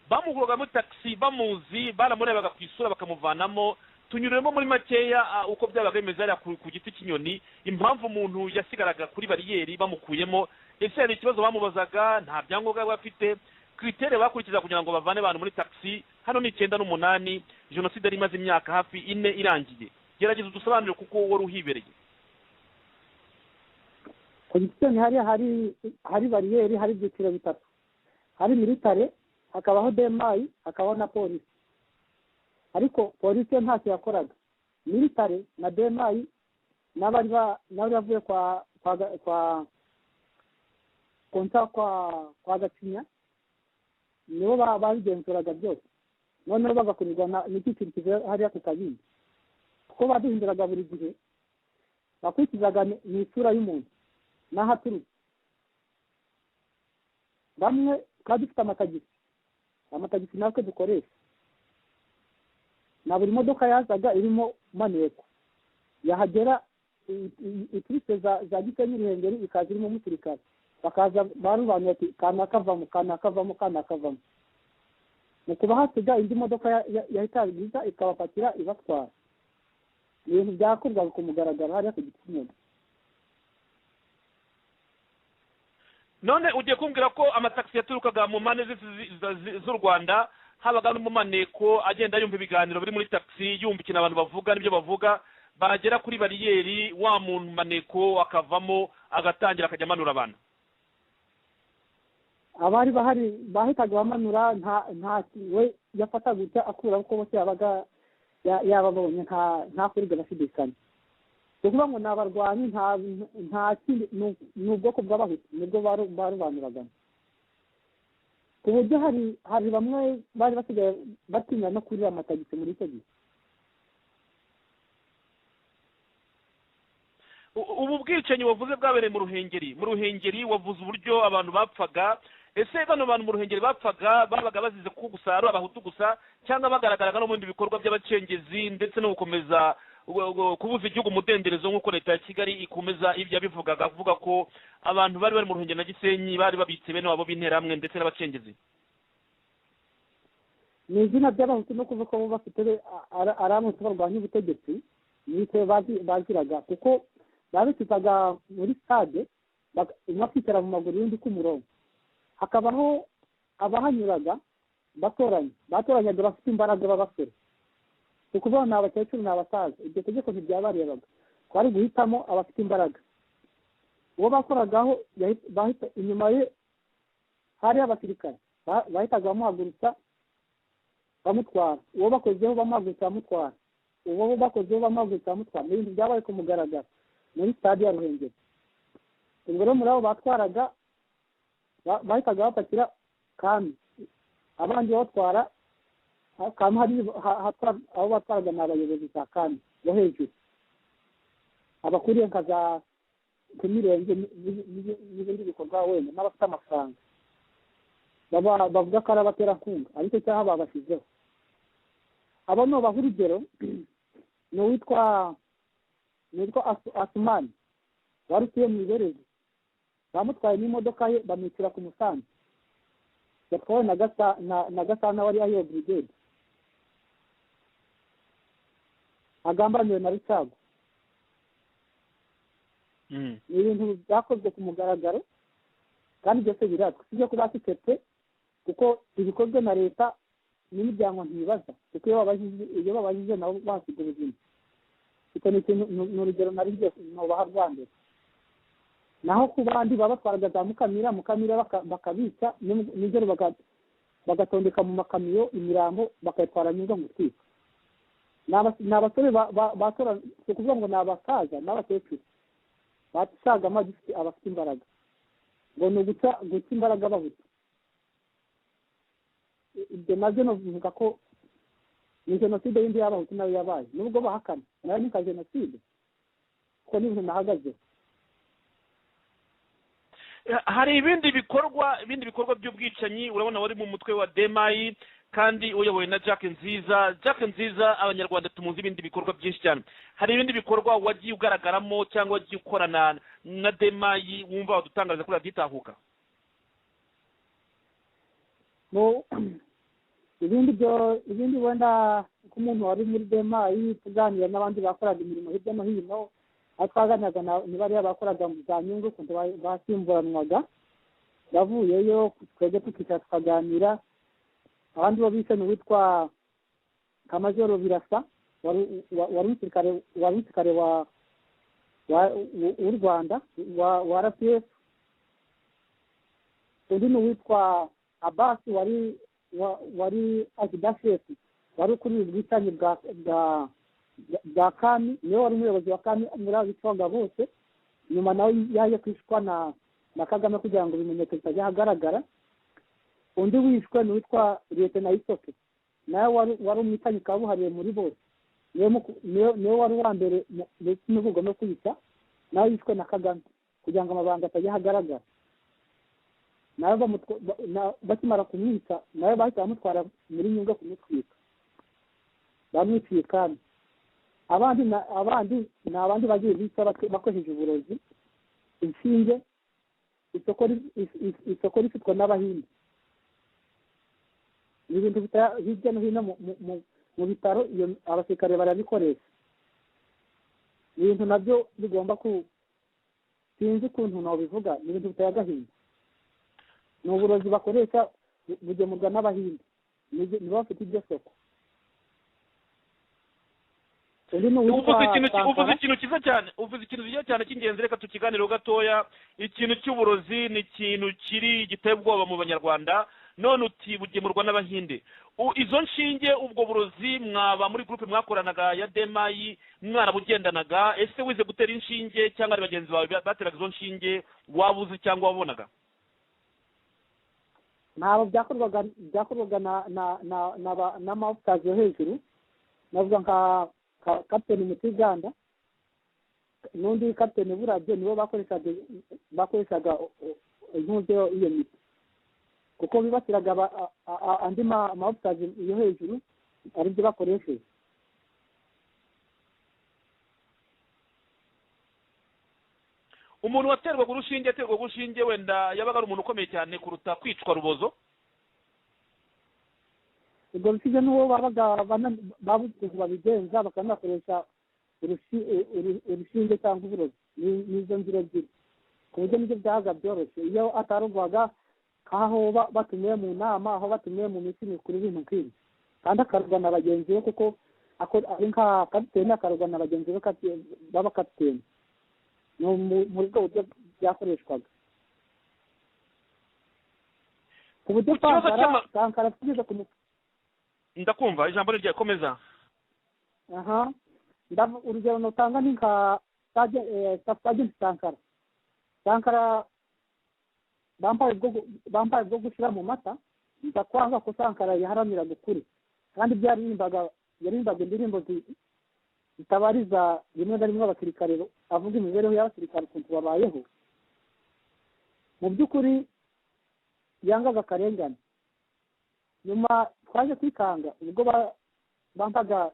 bamuguraga muri taxi bamuzi, baramurebaga ku isura bakamuvanamo. Tunyuremo muri makeya uko byabaga bimeze hariya ku giti cy'inyoni, impamvu umuntu yasigaraga kuri bariyeri bamukuyemo, ese hari ikibazo bamubazaga, nta byangombwa bafite, Critères bakurikiza kugira ngo bavane abantu muri taxi hano ni 98, jenoside yari imaze imyaka hafi 4 irangiye. Gerageza udusobanurire kuko wari uhibereye. Ku Gisenyi hariya hari bariyeri, hari ibyiciro bitatu, hari militare, hakabaho demayi, hakabaho na polisi. Ariko polisi yo ntacyo yakoraga, militare na demayi n'abari bavuye kwa kwa kwa konta kwa Gacinya nibo babigenzuraga byose. Noneho bagakurirwa n'icyiciro kivuye hariya ku Kabindi, kuko baduhinduraga buri gihe, bakurikizaga ni isura y'umuntu n'aho aturutse. Bamwe twari dufite amatagisi natwe dukoresha, na buri modoka yazaga irimo maneko, yahagera iturutse za Gisenyi Ruhengeri ikaza irimo umusirikare, bakaza barubanuye ati kanakavamo kanakavamo kanakavamo. Mu kubahasiga indi modoka yahita iza ikabapakira ibatwara. Ibintu byakorwaga ku mugaragaro hariya ku Gisenyi. None ugiye kumbwira ko amatagisi yaturukaga mu mpande z'u Rwanda, habaga n'umumaneko agenda yumva ibiganiro biri muri taxi, yumva ikintu abantu bavuga n'ibyo bavuga, bagera kuri bariyeri wa muntu maneko akavamo agatangira akajya amanura abantu. Abari bahari bahitaga bamanura, nta we yafataga gutya akura kuko bose yabaga yababonye, nta kuriga bashidikanya. Kuvuga ngo ni abarwanyi nta kindi, ni ubwoko bw'abahutu nibwo barubanuraga, ku buryo hari bamwe bari basigaye batinya no kurira amatagisi muri icyo gihe. Ubu bwicanyi wavuze bwabereye mu Ruhengeri, mu Ruhengeri wavuze uburyo abantu bapfaga. Ese bano bantu mu Ruhengeri bapfaga babaga bazize ko gusa ari abahutu gusa, cyangwa bagaragaraga no mu bindi bikorwa by'abacengezi ndetse no gukomeza kubuza igihugu umudenderezo nk'uko leta ya Kigali ikomeza ibyo yabivugaga, avuga ko abantu bari bari mu Ruhengeri na Gisenyi bari babitse bene wabo b'interahamwe ndetse n'abacengezi? Ni izina ry'abahutu no kuvuga ko bo bafite aramutse barwanya ubutegetsi nitwe baziraga, kuko babititaga muri stade umwe akicara mu maguru y'undi ku murongo, hakabaho abahanyuraga batoranyaga bafite imbaraga b'abasore, kuko ni abakecuru ni abasaza, iryo tegeko ntibyabarebaga, twari guhitamo abafite imbaraga. Uwo bakoragaho inyuma ye hari abasirikare bahitaga bamuhagurutsa bamutwara, uwo bakozeho bamuhagurutsa bamutwara, uwo bakozeho bamuhagurutsa bamutwara. Ni ibintu byabaye ku mugaragaro muri stade ya Ruhengeri. Ubwo rero muri abo batwaraga bahitaga bapakira kami, abandi batwara kami, hari abo batwaraga ni abayobozi za kami bo hejuru, abakuriye nka za ku mirenge n'ibindi bikorwa wenda n'abafite amafaranga bavuga ko ari abaterankunga, ariko cyaha babashyizeho. Abo nubaha urugero ni uwitwa Asumani wari utuye mu Iberezi, bamutwaye n'imodoka ye bamwicira ku Musanze, yatwawe na Gasana wari ayo brigade, agambaniwe na Rucago. Ni ibintu byakozwe ku mugaragaro kandi byose birazwi, sibyo kuba bafite kuko ibikozwe na leta n'imiryango ntibaza, kuko iyo babajije nabo basiga ubuzima. Icyo ni ikintu, ni urugero nari ngiye nubaha rwa mbere. Naho ku bandi babatwaraga za Mukamira bakabica, nijoro bagatondeka mu makamyo imirambo bakayitwara nyunga mu gutwika. Ni abasore batora, si ukuvuga ngo ni abasaza n'abakecuru basaga amagifite abafite imbaraga, ngo ni uguca imbaraga abahutu. Ibyo nabyo navuga ko ni jenoside y'indi y'abahutu nayo yabaye, nubwo bahakana nayo ni nka jenoside kuko n'ibintu nahagazeho. Hari ibindi bikorwa by'ubwicanyi urabona wari mu mutwe wa Demayi kandi uyobowe na Jack Nziza. Jack Nziza abanyarwanda tumuzi ibindi bikorwa byinshi cyane. Hari ibindi bikorwa wagiye ugaragaramo cyangwa wagiye ukorana na Demayi wumva wadutangariza kuri raditahuka? No, ibindi wenda nk'umuntu wari muri Demayi tuganira n'abandi bakoraga imirimo hirya no hino, aho twaganiraga ni bariya bakoraga za nyungu ukuntu basimburanwaga, Bavuyeyo, twebwe tukicara tukaganira. Abandi bo bishe ni uwitwa Kamajoro Birasa, wari umusirikare wa w'u Rwanda, wa RPF. Undi ni uwitwa Abasi, wari adjudant-chef, wari ukuriye ubwicanyi bwa Kami, niwe wari umuyobozi wa Kami muri abo bicwaga bose. Nyuma nawe yaje kwicwa na Kagame kugira ngo ibimenyetso bitajya ahagaragara. Undi wishwe ni uwitwa Liyetona Isoke, nawe wari umwicanyi kabuhariwe muri bose, niwe wari uwa mbere ndetse n'ubugome kwica. Nawe yishwe na Kagame kugira ngo amabanga atajya ahagaragara. Nawe bakimara kumwica, nawe bahita bamutwara muri Nyungwe kumutwika, bamwiciye. Kandi abandi ni abandi bagiye bica bakoresheje uburozi, inshinge. Isoko rifitwa n'Abahinde. Ni ibintu hirya no hino mu bitaro, iyo abasirikare barabikoresha. Ni ibintu nabyo bigomba ku, sinzi ukuntu nabivuga, ni ibintu biteye agahinda. Ni uburozi bakoresha, bugemurwa n'Abahinde, nibo bafite iryo soko. Undi ni uwitwa Uvuze Sankara. ikintu cyiza cyane, uvuze ikintu cyiza cyane cy'ingenzi. Reka tukiganireho gatoya. Ikintu cy'uburozi ni ikintu kiri giteye ubwoba mu Banyarwanda. None uti bugemurwa n'Abahinde. Izo nshinge, ubwo burozi, mwaba muri groupe mwakoranaga ya demayi mwarabugendanaga? Ese wize gutera inshinge, cyangwa ari bagenzi bawe bateraga izo nshinge waba uzi cyangwa wabonaga? Ntabwo byakorwaga na n'ama officers yo hejuru. Navuga nka Kapiteni Mutiganda n'undi Kapiteni Burabyo, nibo bakoreshaga intuze iyo miti, kuko bibasiraga andi ma officers yo hejuru, aribyo bakoresheje. Umuntu waterwaga urushinge, aterwaga urushinge, wenda yabaga ari umuntu ukomeye cyane kuruta kwicwa rubozo? Ubwo rushinge n'uwo babaga babuze ukuntu babigenza, bakanakoresha urushinge cyangwa uburozi. Ni izo nzira ebyiri, ku buryo nibyo byabaga byoroshye iyo atarugwaga, nk'aho batumiwe mu nama, aho batumiwe mu minsi mikuru, ibintu nk'ibyo. Kandi akarugwa na bagenzi be, kuko ari nka kapiteni, akarugwa na bagenzi be b'abakapiteni. Ni muri ubwo buryo byakoreshwaga, ku buryo Ku kibazo Sankara Sankara tugeze ku Ndakumva, ijambo ni ryawe, komeza. Aha, urugero nutanga ni nka Staff Sergeant Sankara. Sankara bampaye bwo gushyira mu mata, nza kwanga, ko Sankara yaharaniraga ukuri, kandi ibyo yaririmbaga, yaririmbaga indirimbo zitabariza rimwe na rimwe abasirikare, avuga imibereho y'abasirikare ukuntu babayeho. Mu by'ukuri yangaga akarengane. Nyuma twaje kwikanga ubwo bampaga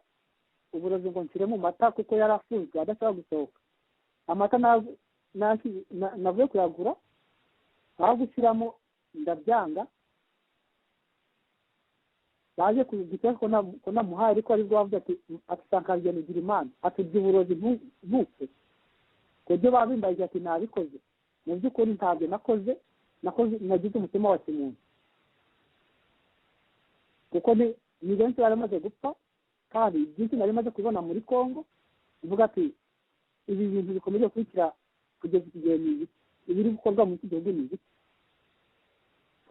uburozi ngo nshyire mu mata, kuko yari afunzwe adashobora gusohoka. Amata navuye kuyagura, aho gushyiramo ndabyanga. Baje guteka ko namuhaye, ariko aribwo bavuze ati "Sankara ugira Imana", ati "Ibyo uburozi ntupfe." Ku buryo babimbaje ati "Nabikoze." Mu by'ukuri ntabyo nakoze, nakoze nagize umutima wa kimuntu, kuko ni benshi bari bamaze gupfa, kandi byinshi nari maze kubibona muri Congo. Ivuga ati ibi bintu bikomeje gukurikira kugeza iki gihe ni ibiki? Ibiri gukorwa muri iki gihugu ni ibiki?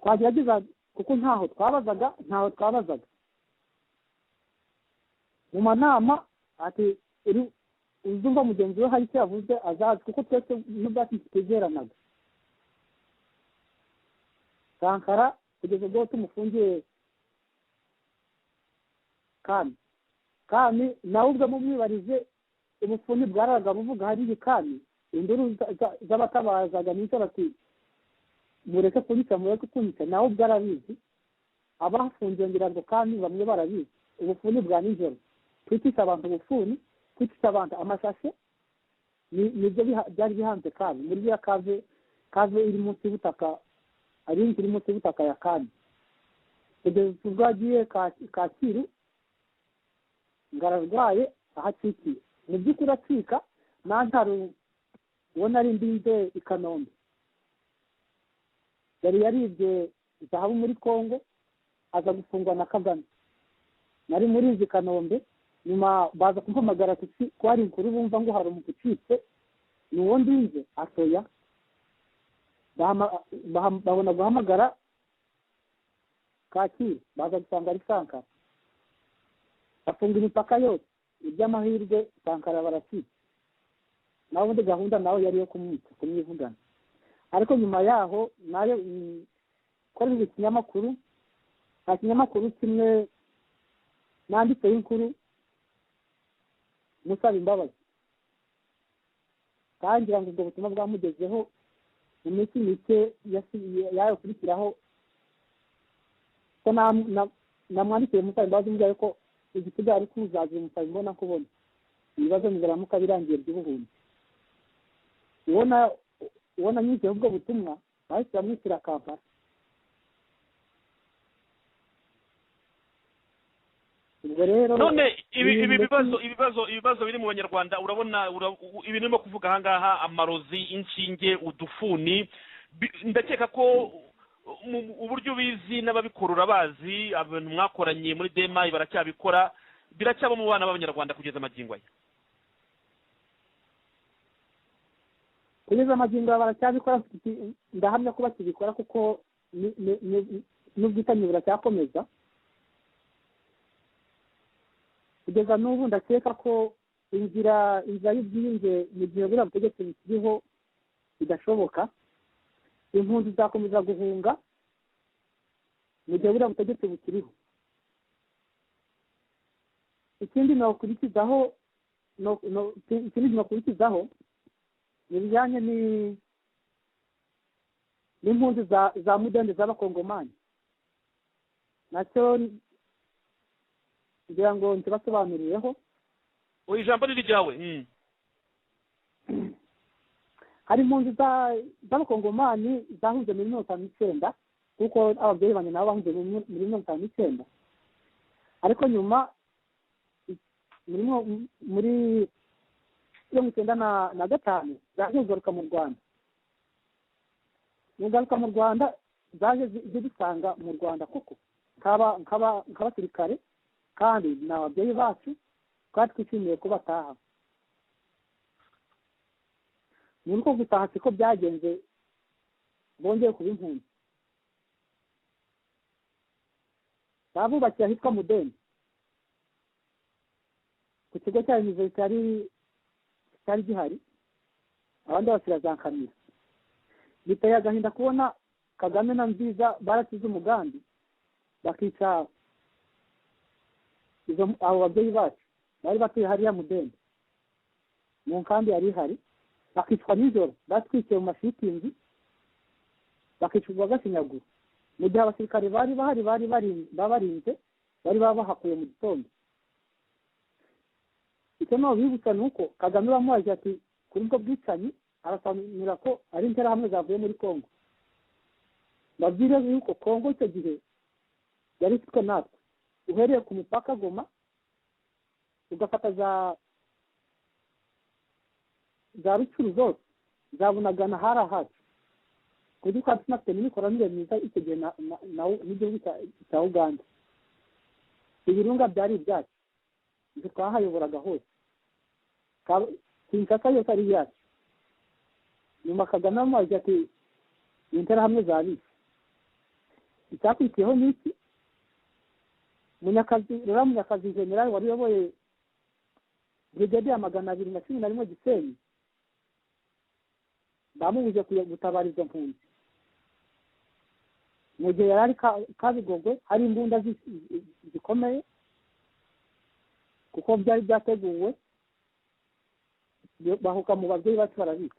Twagerageza, kuko ntaho twabazaga mu manama, ati uri uzumva mugenzi we hari icyo yavuze azazi, kuko twese n'ubwacu tutegeranaga. Sankara kugeza ubwo tumufungiye kandi nawe ubwo mumwibarize, ubufuni bwararaga buvuga hariya kami, induru z'abatabazaga n'icyo bati "Mureke kunyica, mureke kunyica." Nawe ubwo arabizi, abafungiye ngira ngo kandi bamwe barabizi ubufuni bwa nijoro, kwicisha abantu ubufuni, kwicisha abantu amasashe, nibyo byari bihanze. Kandi muri ya cave iri munsi y'ubutaka, ari inzu iri munsi y'ubutaka ya kami, kugeza ubwo agiye Kacyiru ngo ararwaye, aho acikiye. Mu by'ukuri acika nanjye hari ubona ari ndinze i Kanombe. Yari yaribye zahabu muri Kongo, aza gufungwa na Kagame. Nari muri izi Kanombe, nyuma baza kumpamagara ko hari inkuru bumva ngo hari umuntu ucitse, ni uwo ndinze atoya. Babona guhamagara Kacyiru, baza gusanga ari Sankara. Bafunga imipaka yose, iby'amahirwe Sankara baracitse. Naho ubundi gahunda nawe yari yo kumwica, kumwivugana. Ariko nyuma yaho nayo koresheje ikinyamakuru, nta kinyamakuru kimwe nanditseho inkuru musaba imbabazi, kandi ngira ngo ubwo butumwa bwamugezeho mu minsi mike yakurikiraho, ko namwandikiye musaba imbabazi mubwira ko igisigaye ari kuzaza musaba imbona kubona ibibazo nibiramuka birangiye by'ubuhunzi. Ubona nyuzeho ubwo butumwa bahise bamwishyura Kampala. None ibi ibibazo biri mu Banyarwanda, urabona ibintu urimo kuvuga aha ngaha, amarozi, inshinge, udufuni, ndakeka ko uburyo ubizi n'ababikora urabazi, abantu mwakoranye muri DMI baracyabikora, biracyaba mu bana b'Abanyarwanda kugeza amagingo aya. Kugeza amagingo aya baracyabikora, ndahamya ko bakibikora kuko n'ubwitanyi buracyakomeza. Kugeza n'ubu ndakeka ko inzira y'ubwiyunge mu gihe buriya butegetsi bukiriho bidashoboka. Impunzi zizakomeza guhunga mu gihe buriya butegetsi bukiriho. Ikindi nokurikizaho ni ibijyanye n'impunzi za Mudende z'Abakongomani, nacyo ngira ngo ntibasobanurireho. Ijambo ni ryawe. Hari impunzi z'Abakongomani zahunze muri 1959, kuko ababyeyi banjye nabo bahunze muri 1959, ariko nyuma muri 1995 zaje kugaruka mu Rwanda. Kugaruka mu Rwanda zaje zidusanga mu Rwanda kuko nk'abasirikare, kandi ni ababyeyi bacu, twari twishimiye ko bataha. Muri uko gutaha siko byagenze, bongeye kuba impunzi. Babubakiye ahitwa Mudende ku kigo cya university cyari gihari, abandi basira za Nkamira. Biteye agahinda kubona Kagame na Nziza barasize umugambi bakica abo babyeyi bacu bari batuye hariya Mudende mu nkambi yari ihari, bakicwa nijoro, batwikiye mu mashitingi, bakicwa bagashinyagura, mu gihe abasirikare bari bahari bari babarinze, bari babahakuye mu gitondo. Icyo nabibutsa ni uko Kagame bamubaje ati kuri ubwo bwicanyi, arasobanura ko ari interahamwe zavuye muri Kongo. Babwire yuko Kongo icyo gihe yari ifitwe natwe, uhereye ku mupaka Goma ugafata za Rucuru zose za Bunagana hari ahacu, kuko twari tunafite n'imikoranire myiza icyo gihe n'igihugu cya Uganda. Ibirunga byari ibyacu, ibyo twahayoboraga hose, Kinshasa yose ari iyacu. Nyuma Kagame amubaza ati interahamwe zabishe. Icyakurikiyeho ni iki? Munyakazi Laurent Munyakazi general wari uyoboye brigade ya 211 Gisenyi, bamubuje gutabara izo mpunzi. Mu gihe yari ari Kabigogwe hari imbunda zikomeye, kuko byari byateguwe, bahuka mu babyeyi bacu barabika.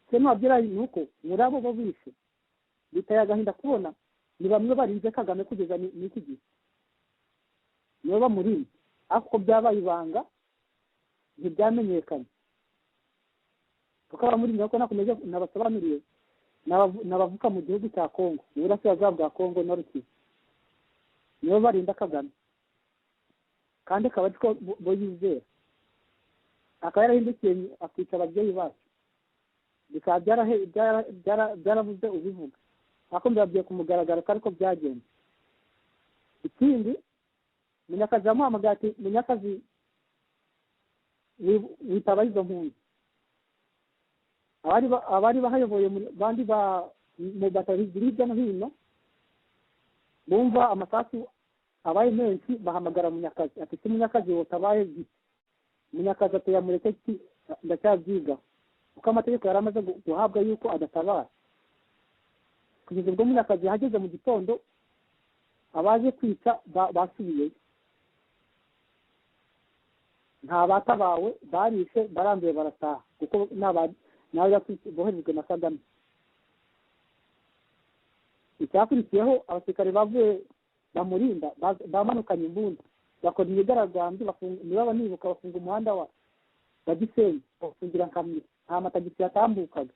Icyo nababwira ni uko muri abo bo bishe, biteye agahinda kubona ni bamwe barinze Kagame kugeza n'iki gihe, nibo bamurinze, ariko byabaye ibanga ntibyamenyekanye. Kuko abamurinze ko nakomeje nabasobanuriye n'abavuka mu gihugu cya Kongo, mu burasirazuba bwa Kongo na Rukivu, nibo barinda Kagame, kandi akaba ariko bo yizera. Akaba yarahindukiye akica ababyeyi bacu. Bikaba byarabuze ubivuga, ariko mbabwiye ku mugaragaro ko ariko byagenze. Ikindi, Munyakazi yamuhamagaye ati: "Munyakazi, witaba izo mpunzi." Abari bahayoboye bandi ba mu batari hirya no hino bumva amasasu abaye menshi, bahamagara Munyakazi ati: "Si Munyakazi wotabaye gite?" Munyakazi ati: "Yamureke, ndacyabyiga," kuko amategeko yari amaze guhabwa yuko adatabara. Kugeza ubwo Munyakazi yahageze mu gitondo, abaje kwica basubiyeyo, nta batabawe, barishe barambuye barataha, kuko nawe boherejwe na Kagame. Icyakurikiyeho, abasirikare bavuye bamurinda bamanukanye imbunda, bakora imyigaragambyo. Niba nibuka, bafunga umuhanda wa Gisenyi, bafungira Nkamira, nta matagisi yatambukaga.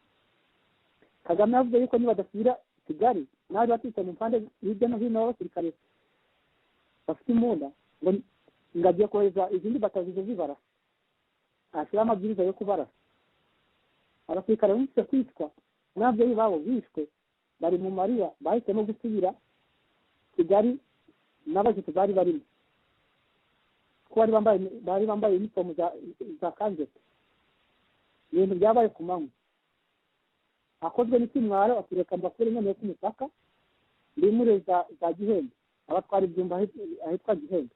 Kagame yavuze yuko nibadasubira Kigali, n'abari baturutse mu mpande hirya no hino b'abasirikare bafite imbunda, ngo agiye kohereza izindi batazizo zibarasa, ashyiraho amabwiriza yo kubarasa. Abasirikare bumvise kwicwa n'ababyeyi babo bishwe bari mu marira, bahisemo gusubira Kigali n'abashyitsi bari barimo, kuko bari bambaye inifomu za kanjeti. Ibintu byabaye ku manywa. Akozwe n'ikimwaro, atureka mbakure noneho ku mupaka, ndimure za Gihembe, abatwara ibyumba ahitwa Gihembe,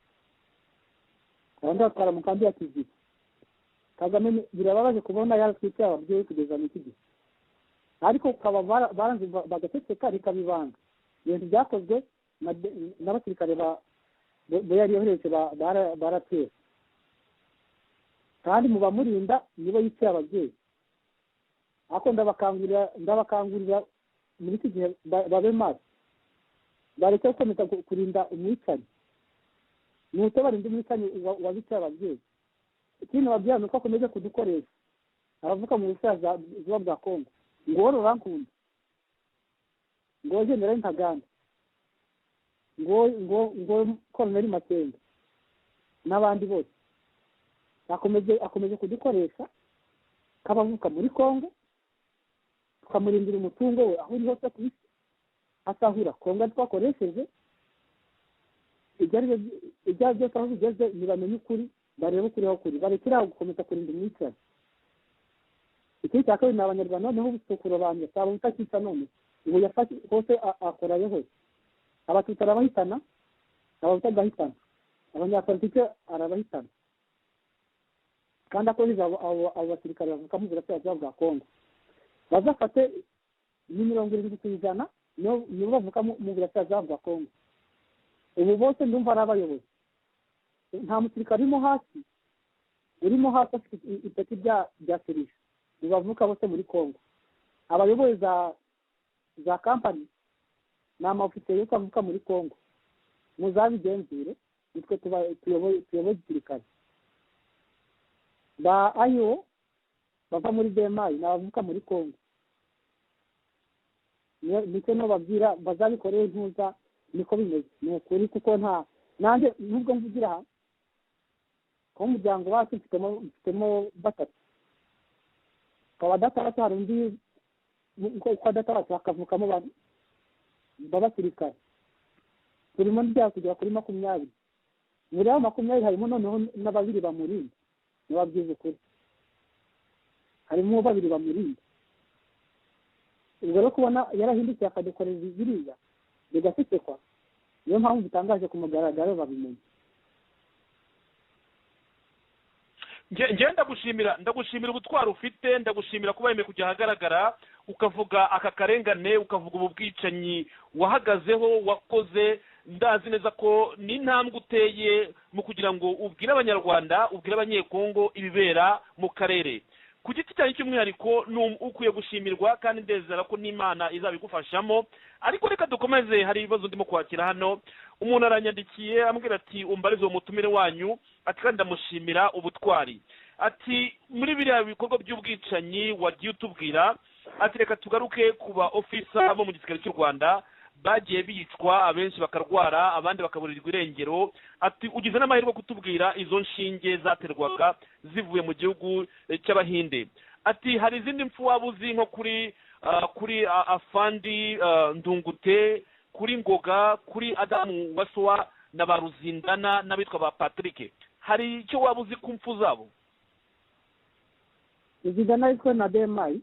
abandi batwara mu kambi ya Kiziba. Kagame birababaje kubona yaratwiciye ababyeyi kugeza mu iki gihe, ariko ukaba baranze bagaceceka, rikaba ibanga. Ibintu byakozwe n'abasirikare bo yari yohereje ba RPF, kandi mu bamurinda nibo yiciye ababyeyi. Ariko ndabakangurira muri iki gihe babe maso, bareke gukomeza kurinda umwicanyi. Ni uko barinda umwicanyi wabiciye ababyeyi. Ikindi babwira ni uko akomeje kudukoresha abavuka mu burasirazuba bwa Kongo, ngo Rurankunda, ngo Generali Ntaganda, ngo Koloneli Makenga n'abandi bose. Akomeje kudukoresha k'abavuka muri Kongo, tukamurindira umutungo we aho uri hose ku isi, asahura Kongo twakoresheje. Ibyo ari byo byose, aho bigeze ntibamenye ukuri, barebe ukuri aho kuri, barekere aho gukomeza kurinda umwicanyi. Ikindi cya kabiri ni Abanyarwanda noneho ubusukurobanura saba utakica. None ubu yafashe hose, akorayo hose, Abatutsi arabahitana, Abahutu agahitana, abanyapolitike arabahitana, kandi akoresheje abo basirikare bavuka mu burasirazuba bwa Kongo. Bazafate ni 70% nibo bavuka mu burasirazuba bwa Kongo. Ubu bose ndumva ari abayobozi, nta musirikare urimo hasi afite ipeti rya serija. Bavuka bose muri Kongo. Abayoboye za kampani ni amaofisiye yose avuka muri Kongo. Muzabigenzure, nitwe tuyoboye igisirikare. Ba ayo bava muri DMI ni abavuka muri Kongo. Nicyo nobabwira, bazabikoreye ntuza, niko bimeze, ni ukuri, kuko nta nanjye nubwo mvugira aha ko umuryango wacu mfitemo batatu, kwa data wacu hari undi, kwa data wacu hakavukamo b'abasirikare. Turimo njya kugera kuri 20. Muri abo 20 harimo noneho na babiri bamurinda. Nibabwize ukuri, harimo babiri bamurinda. Ubwo rero kubona yarahindukiye akadukoreza biriya bigasekekwa, niyo mpamvu bitangaje ku mugaragaro, babimenye. Nge ndagushimira ubutwari ufite, ndagushimira kuba wemeye kujya ahagaragara ukavuga aka karengane, ukavuga ubu bwicanyi wahagazeho wakoze. Ndazi neza ko ni intambwe uteye mu kugira ngo ubwire Abanyarwanda, ubwire Abanyekongo ibibera mu karere. Ku giti cyanjye cy'umwihariko ni ukwiye gushimirwa, kandi ndezera ko n'Imana izabigufashamo. Ariko reka dukomeze, hari ibibazo ndimo kwakira hano. Umuntu aranyandikiye ambwira ati: "Umbarize uwo mutumire wanyu," ati, "kandi ndamushimira ubutwari," ati, "muri biriya bikorwa by'ubwicanyi wagiye utubwira," ati, "reka tugaruke ku ba ofisa bo mu gisirikare cy'u Rwanda bagiye bicwa, abenshi bakarwara, abandi bakaburirwa irengero," ati, "ugize n'amahirwe kutubwira izo nshinge zaterwaga zivuye mu gihugu cy'Abahinde." Ati hari izindi mpfu waba uzi nko kuri Afandi Ndungute, kuri Ngoga, kuri Adamu Wasuwa na ba Ruzindana n'abitwa ba Patrick, hari icyo waba uzi ku mpfu zabo? Ruzindana yitwa na Demayi,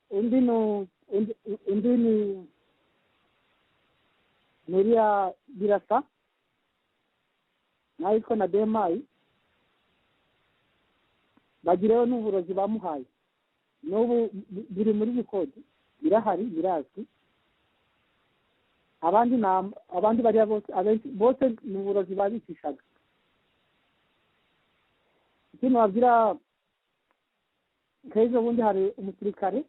undi ni Nuriya Birasa nawe yitwa na Demayi, bagireho n'uburozi bamuhaye n'ubu biri muri bikodi birahari birazwi. Abandi bariya bose ni uburozi babicishaga. Ikindi wabwira nk'ejo bundi hari umusirikare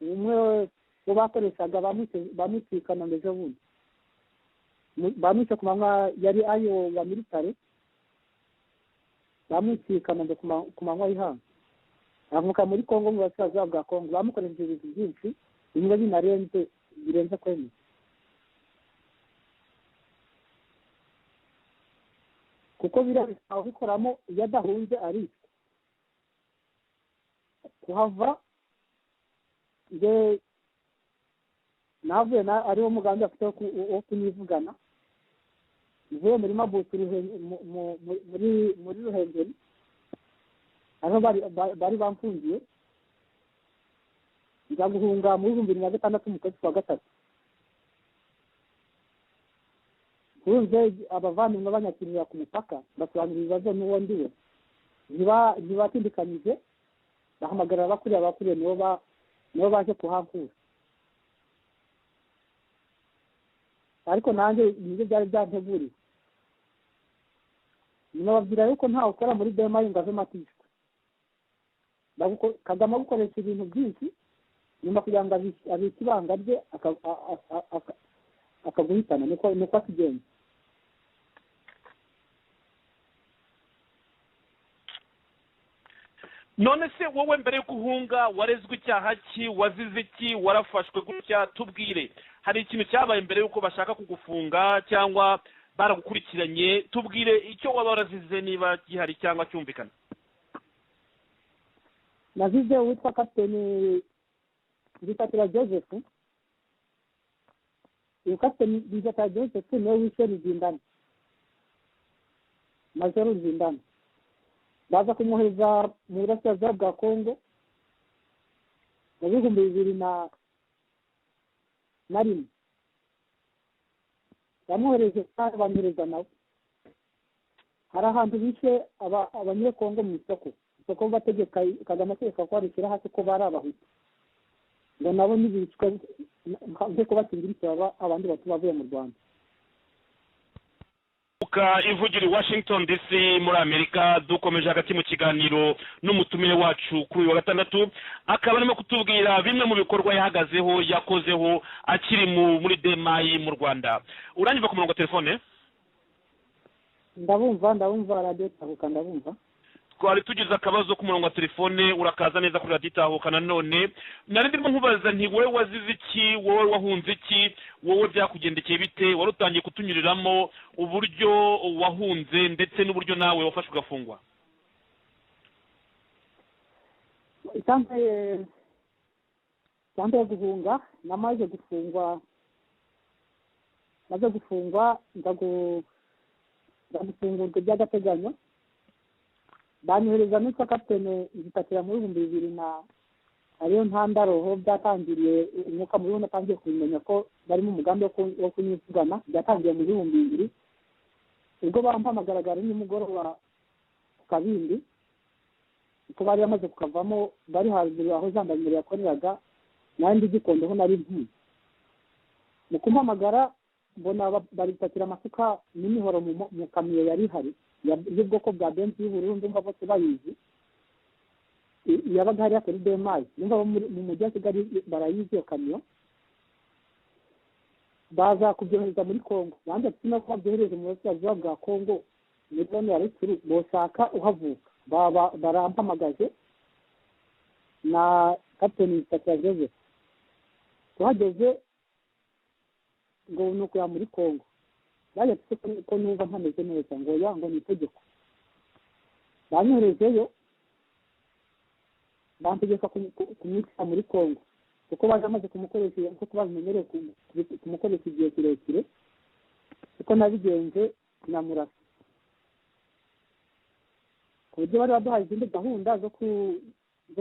umwe wo bakoreshaga bamwicikana ejo bundi, bamwice ku manywa, yari ayo wa militare, bamwicikana ku manywa y'ihanga, avuka muri Kongo mu burasirazuba bwa Kongo. Bamukoresheje ibintu byinshi bimwe binarenze birenze kwemeza. Kuko biriya bikoramo iyo adahunze aricwa. Kuhava nge navuye ariwo mugambi afite wo kunyivugana, mvuye muri Mabutu muri Ruhengeri aho bari bamfungiye, nza guhunga muri 2006 mu kwezi kwa 3. Nkunze abavandimwe banyakirira ku mupaka basobanura ibibazo n'uwo ndiwe, ntibatindikanyije bahamagara abakuriye nibo baje kuhankura. Ariko nanjye nibyo byari byanteguriwe. Nababwira yuko ntawe ukora muri Demayi ngo avemo atishwe. Kagame agukoresha ibintu byinshi nyuma kugira ngo abike ibanga rye akaguhitana, niko akigenza. None se wowe mbere yo guhunga warezwe icyaha ki, wazize iki, warafashwe gutya? Tubwire, hari ikintu cyabaye mbere yuko bashaka kugufunga cyangwa baragukurikiranye? Tubwire icyo waba warazize niba gihari cyangwa cyumvikana. Nazize uwitwa Kapiteni Nzitatira Joseph. Uyu Kapiteni Nzitatira Joseph niwe wishe Ruzindana, Majoro Ruzindana. Baza kumwohereza mu burasirazuba bwa Kongo mu 2001. Bamwohereje kandi bamwohereza nawe. Hari ahantu bishe abanyekongo mu isoko bategeka Kagame ategeka ko barishyira hasi ko bari abahutu, ngo nabo ntibicwe nk'uko bakingira ikibaba abandi batu bavuye mu Rwanda. Ivugira i Washington DC muri Amerika. Dukomeje hagati mu kiganiro n'umutumire wacu kuri uyu wa gatandatu, akaba arimo kutubwira bimwe mu bikorwa yahagazeho yakozeho akiri muri Demayi mu Rwanda. Uranyumva ku murongo wa telefone? Ndabumva radiyo Itahuka, ndabumva. Twari tugize akabazo ku murongo wa telefone, urakaza neza kuri radiyo Itahuka. Nanone nari ndimo nkubaza nti wowe wazize iki, wowe wahunze iki, wowe byakugendekeye bite? Wari utangiye kutunyuriramo uburyo wahunze ndetse n'uburyo nawe wafashwe ugafungwa. Icyanteye guhunga, namaze gufungwa nza gufungurwa by'agateganyo, banyohereza n'uwitwa Kapitene Nzitatira muri 2000 na ariyo ntandaroho byatangiriye umwuka mubi natangiye kubimenya ko barimo umugambi wo kunyivugana. Byatangiye mu 2000 ubwo bampamagaraga ari nimugoroba ku Kabindi, kuko bari bamaze kukavamo, bari haruguru aho gendarmerie yakoreraga, nandi Gikondo ho nari ntuye. Mu kumpamagara mbona baripakira amasuka n'imihoro mu kamyo yari ihari y'ubwoko bwa Benz y'ubururu, ndumva bose bayizi, yabaga hariya kuri Demayi, ndumva mu mujyi wa Kigali barayizi iyo kamyo. Baza kubyohereza muri Kongo, banze ati ko babyohereza mu burasirazuba bwa Kongo muri zone ya Rutshuru, boshaka uhavuka. Barampamagaje na Kapiteni Nzitatira Joseph. Tuhageze ngo ni ukuya muri Kongo, baje ko numva ntameze neza, ngo ya ngo ni itegeko. Banyoherejeyo bantegeka kumwica muri Kongo kuko baje amaze kumukoresha, kuko babimenyereye kumukoresha igihe kirekire, kuko nabigenje namurasa ku buryo bari baduhaye izindi gahunda zo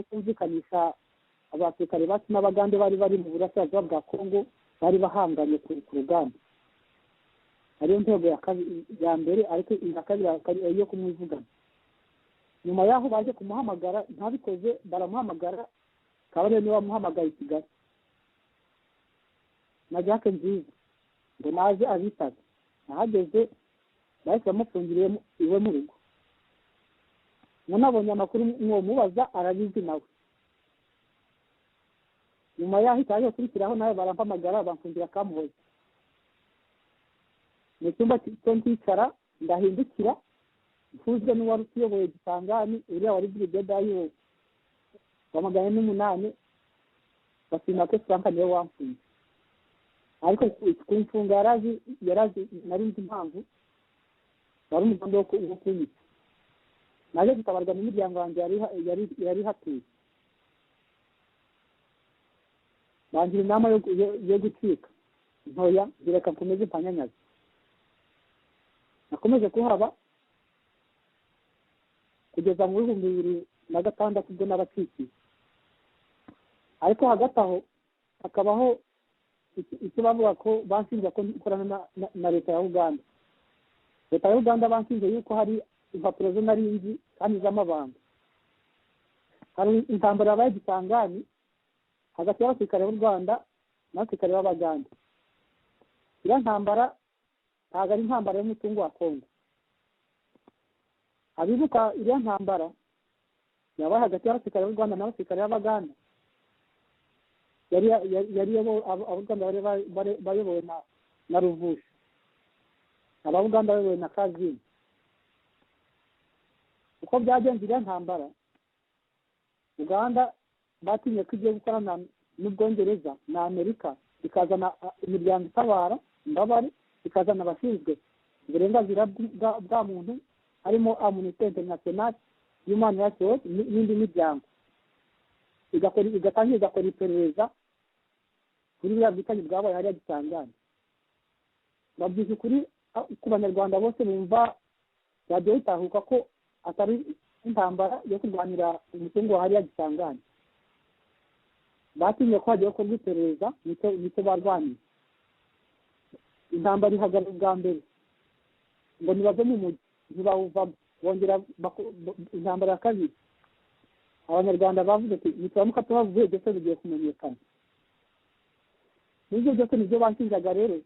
kumvikanisha abasirikare bacu n'Abagande bari bari mu burasirazuba bwa Kongo bari bahanganye ku rugamba. Ariyo ntego ya mbere, ariko iya kabiri yo kumwivugana. Nyuma yaho baje kumuhamagara ntabikoze, baramuhamagara Kabarebe niwe wamuhamagaye i Kigali na Jack Nziza ngo naze abitabe. Ahageze bahise bamufungiriye iwe mu rugo. Nabonye amakuru mwomubaza arabizi nawe. Nyuma yaho itaje gukurikiraho nawe barampamagara bamfungira Kamuhoza mu cyumba cyo nkicara, ndahindukira mfuzwe n'uwari utuyoboye Gisangani, uriya wari brigade yiwe wa 408, basima ko Frank niwe wamfunze. Ariko kumfunga yarazi nari nzi impamvu, wari umugambi wo kunyica. Naje gutabarwa n'imiryango yanjye yari hatuye, bangira inama yo gucika ntoya, ndireka nkomeze mpanyanyaze. Nakomeje kuhaba kugeza mu 2006 ubwo nabacikiye. Ariko hagati aho hakabaho icyo bavuga ko banshinja ko nkorana na leta ya Uganda. Leta ya Uganda banshinje yuko hari impapuro zo nari nzi kandi z'amabanga. Hari intambara yabaye Gisangani hagati y'abasirikare b'u Rwanda n'abasirikare b'Abagande. Iriya ntambara ntabwo ari intambara y'umutungo wa Kongo. Abibuka iriya ntambara yabaye hagati y'abasirikare b'u Rwanda n'abasirikare b'Abagande, yari ab'u Rwanda bari bayobowe na Ruvusha, ab'Abuganda bayobowe na Kazini. Uko byagenze iriya ntambara, Uganda batinye ko igiye gukorana n'Ubwongereza na Amerika, ikazana imiryango itabara imbabare, ikazana abashinzwe uburenganzira bwa muntu harimo Amnesty International, Human Rights Watch n'indi miryango, igatangira igakora iperereza kuri buriya bwicanyi bwabaye hariya Gisangani. Babwiza ukuri ku Banyarwanda bose bumva radiyo itahuka ko atari intambara yo kurwanira umutungo wa hariya Gisangani. Batinye ko hagiye gukorwa iperereza, nicyo barwaniye. Intambara ihagarara ubwa mbere ngo ntibave mu mujyi, ntibawuvamo, bongera intambara ya kabiri. Abanyarwanda bavuze ati nituramuka tubavuye byose bigiye kumenyekana. N'ibyo byose nibyo banshinjaga rero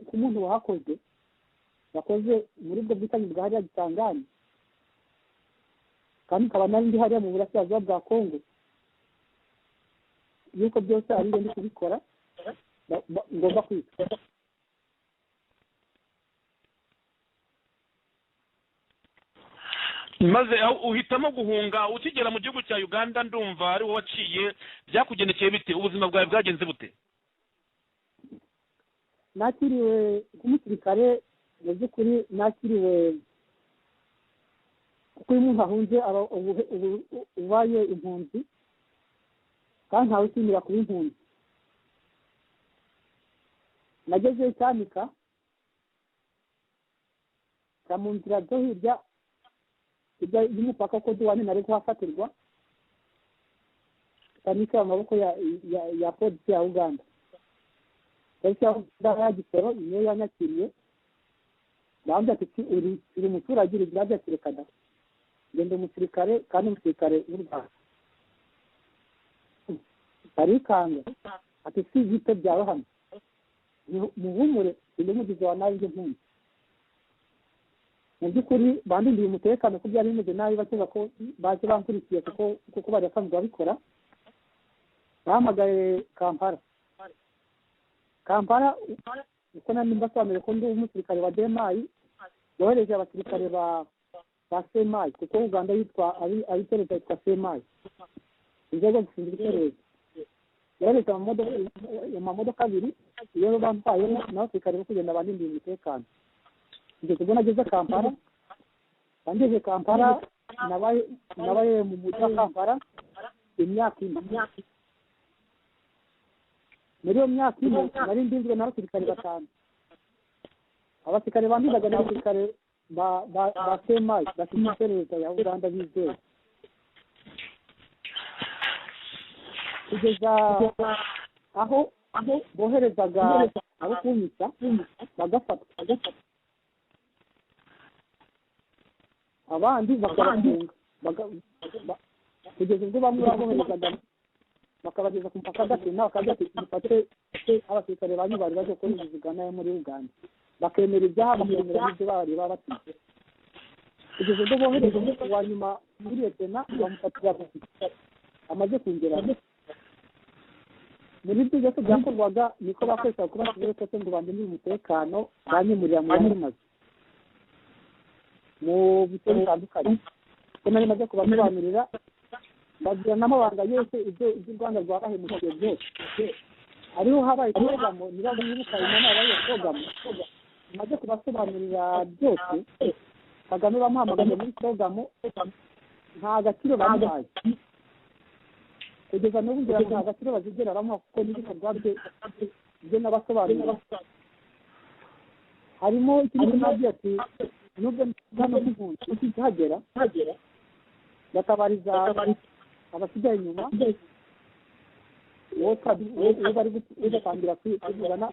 ku muntu wahakoze, wakoze muri ubwo bwicanyi bwa hariya Gisangani, kandi nkaba nari ndi hariya mu burasirazuba bwa Kongo, yuko byose ari njye ndi kubikora, ngomba kwicwa. Maze uhitamo guhunga ukigera mu gihugu cya Uganda, ndumva ari wowe waciye, byakugendekeye bite? Ubuzima bwawe bwagenze bute? Nakiriwe nk'umusirikare, mu by'ukuri nakiriwe kuko iyo umuntu ahunze aba ubaye impunzi, kandi ntawe ushimira kuba impunzi. Nageze Cyanika mu nzira zo hirya y'umupaka ko duwane nari kuhafatirwa, Cyanika mu maboko ya polisi ya Uganda. Polisi ya Uganda ya Gisoro niyo yanyakiriye, bambwira ati uri umuturage, uri bya reka da, ngenda umusirikare kandi umusirikare w'u Rwanda. Barikanga ati si bite byawe hano, muhumure ndi umugizi wa nabi mpunzi. Mu by'ukuri bandindiye umutekano ko byari bimeze nabi, bakeka ko baje bankurikiye kuko bari basanzwe babikora. Bahamagaye Kampala. Kampala uko nari mbasobanuriye ko ndi umusirikare wa DMI, yohereje abasirikare ba CMI, kuko Uganda yitwa abiperereza yitwa CMI, inzego zishinzwe iperereza. Yohereje amamodoka abiri, iyo bantwayemo n'abasirikare bo kugenda bandindiye umutekano. Kugeza ubwo nageze Kampala, bangeze Kampala Nabaye mu mujyi wa Kampala imyaka 4. Muri iyo myaka 4 nari ndinzwe n'abasirikare 5. Abasirikare bandindaga n'abasirikare ba CMI bashinzwe iperereza ya Uganda bizewe. Kugeza aho boherezaga abo kunyica bagafatwa, abandi bakabafunga, kugeza ubwo bamwe baboherezaga bakabageza ku mupaka Gatuna, bakavuga ati mufate abasirikare banyu bari baje gukora Uganda yo muri Uganda, bakemera ibyaha, bakemera n'ibyo bari babatije. Kugeza ubwo bohereje uwa nyuma muri Leta bamufatira amaze kwinjira. Muri ibyo byose byakorwaga niko bakoreshaga kuba kose ngo bandinde umutekano, banyimurira mu yandi mazu mu bice bitandukanye. Ko nari maze kubasobanurira, bagira n'amabanga yose ibyo u Rwanda rwabahemukiye byose. Hariho habaye CHOGM, niba mwibuka inama yabaye CHOGM, maze kubasobanurira byose. Kagame bamuhamagaye muri CHOGM, nta gaciro bamuhaye. Kugeza n'ubu ngira ngo nta gaciro bazigera bamuha, kuko n'ibikorwa bye byo n'abasobanurira. Harimo ikindi nabyo ati nubwo hano nk'impunzi ukihagera batabariza abasigaye inyuma, uwo bari gutangira kwivugana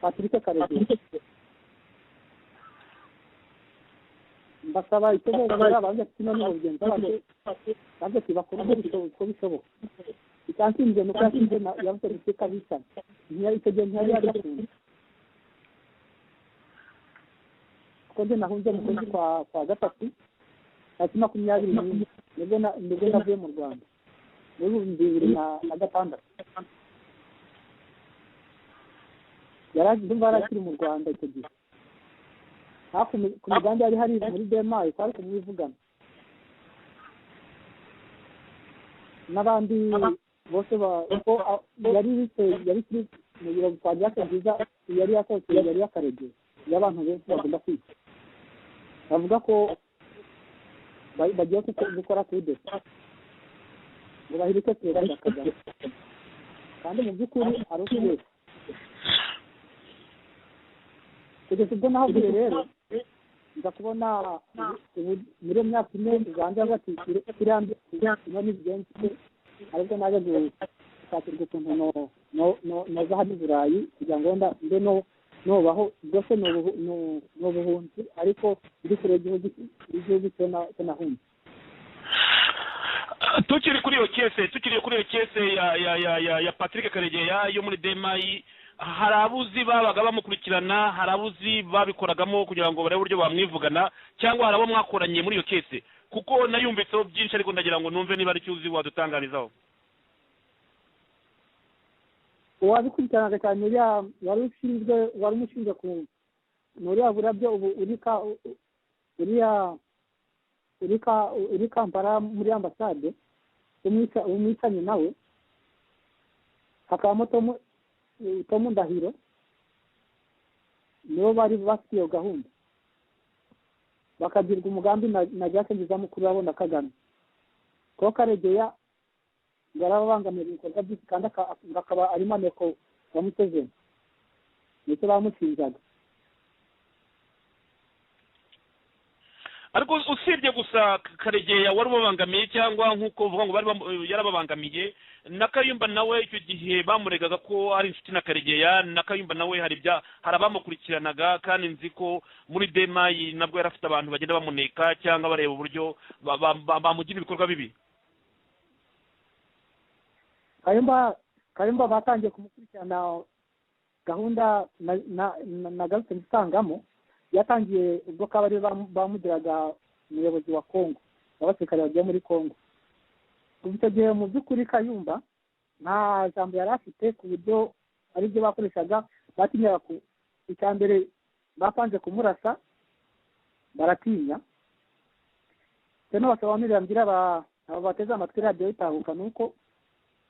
Patrick Karegeya. Mbasaba icyo bokora, banze ati none ubugenzi banze ati bakora uko bishoboka. Icyansinze nuko yashinze yavuze ati kabisa, icyo gihe ntiyari yagafunze. Kuko njye nahunze mu kwezi kwa gatatu tariki 21 nibwo navuye mu Rwanda muri 2006. Ndumva yarakiri mu Rwanda icyo gihe. Hafi ku migambi yari hari muri DMI kwari kumwivugana n'abandi bose yari yari kuri mu biro kwa Jacques Nziza, yari yasohotse, yari yakaregeye y'abantu benshi bagomba kwica. Bavuga ko bagiye gukora kudeta ngo bahirike Perezida Kagame, kandi mu by'ukuri ari ukubeshya. Kugeza ubwo nahavuye rero nza kubona muri iyo myaka 4 Uganda yavuga ati ino ntibigenze, ariko naje gushakirwa ukuntu noza hano i Burayi kugira ngo wenda mbe nobaho rwose ni ubuhunzi, ariko ndi kure y'igihugu cyo nahunze. Tukiri kuri iyo kese ya Patrick Karegeya yo muri DMI, hari abuzi babaga bamukurikirana, hari abuzi babikoragamo kugira ngo barebe uburyo bamwivugana, cyangwa hari abo mwakoranye muri iyo kese? Kuko nayumvitseho byinshi, ariko ndagira ngo numve niba ari cyo uzi wadutangarizaho. Uwabikurikiranaga cyane uriya wari umushinzwe ku nuriya burabyo ubu uri Kampala muri ambasade, umwicanyi nawe, hakabamo Tom Ndahiro, nibo bari bafite iyo gahunda, bakagirwa umugambi na Jacques Nziza mukuru wabo na Kagame. Kuko Karegeya yarababangamira ibikorwa byinshi, kandi akaba ari maneko wa Museveni, nicyo bamushinjaga. Ariko usibye gusa Karegeya wari ubabangamiye, cyangwa nk'uko uvuga ngo bari yarababangamiye, na Kayumba nawe icyo gihe bamuregaga ko ari inshuti na Karegeya, na Kayumba nawe hari abamukurikiranaga, kandi nzi ko muri DMI nabwo yari afite abantu bagenda bamuneka cyangwa bareba uburyo bamugira ibikorwa bibi. Kayumba batangiye kumukurikirana gahunda nagarutse gusangamo yatangiye ubwo kabari bamugiraga umuyobozi wa Kongo, abasirikare bagiye muri Kongo. Icyo gihe mu by'ukuri Kayumba nta jambo yari afite, ku buryo aribyo bakoreshaga batinyaga. Icya mbere bapanze kumurasa baratinya. Cyane basobanurira mbwira aba bateze amatwi radiyo itahuka, nuko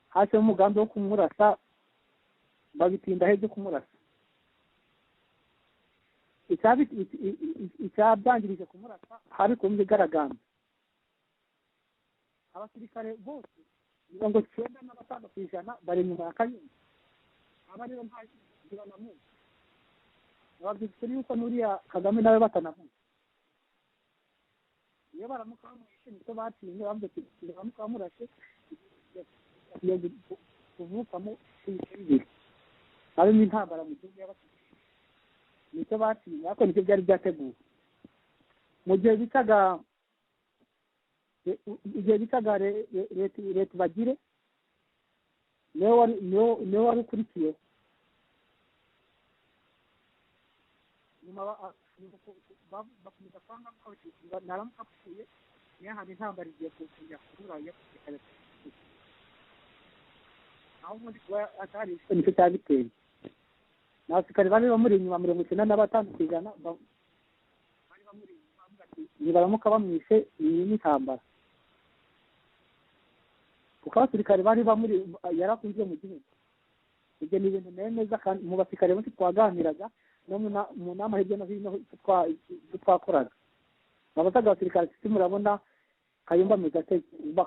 hashyemo umugambi wo kumurasa, babitinda he byo kumurasa. Icyabyangirije kumurasa hari ku myigaragambyo. Abasirikare bose 95% bari inyuma ya Kayumba. Aba rero nta ntibanamuzi. Nababwira yuko n'uriya Kagame nawe batanamuzi. Iyo baramuka bamwishe nicyo batinye, bavuze ati baramuka bamurashe agiye kuvukamo ibice bibiri, harimo intambara mu gihugu y'abasirikare. Nicyo batinye, ariko nicyo byari byateguwe. Mu gihe bitaga igihe bitaga leta bagire niwe wari ukurikiye. Nyuma bakomeza kwanga ko naramuka apfuye niyo hantu intambara igiye kujya kubura yo gisirikare, aho ubundi kuba atari nicyo cyabiteye. N'abasirikare bari bamuri inyuma 95% bari bamuri inyuma, bavuga ati nibaramuka bamwishe iyi ni intambara, kuko abasirikare bari bamuri yarakunzwe mu gihugu. Ibyo ni ibintu nemeza, kandi mu basirikare benshi twaganiraga no mu nama hirya no hino twakoraga, babazaga abasirikare ati murabona Kayumba ameze ate?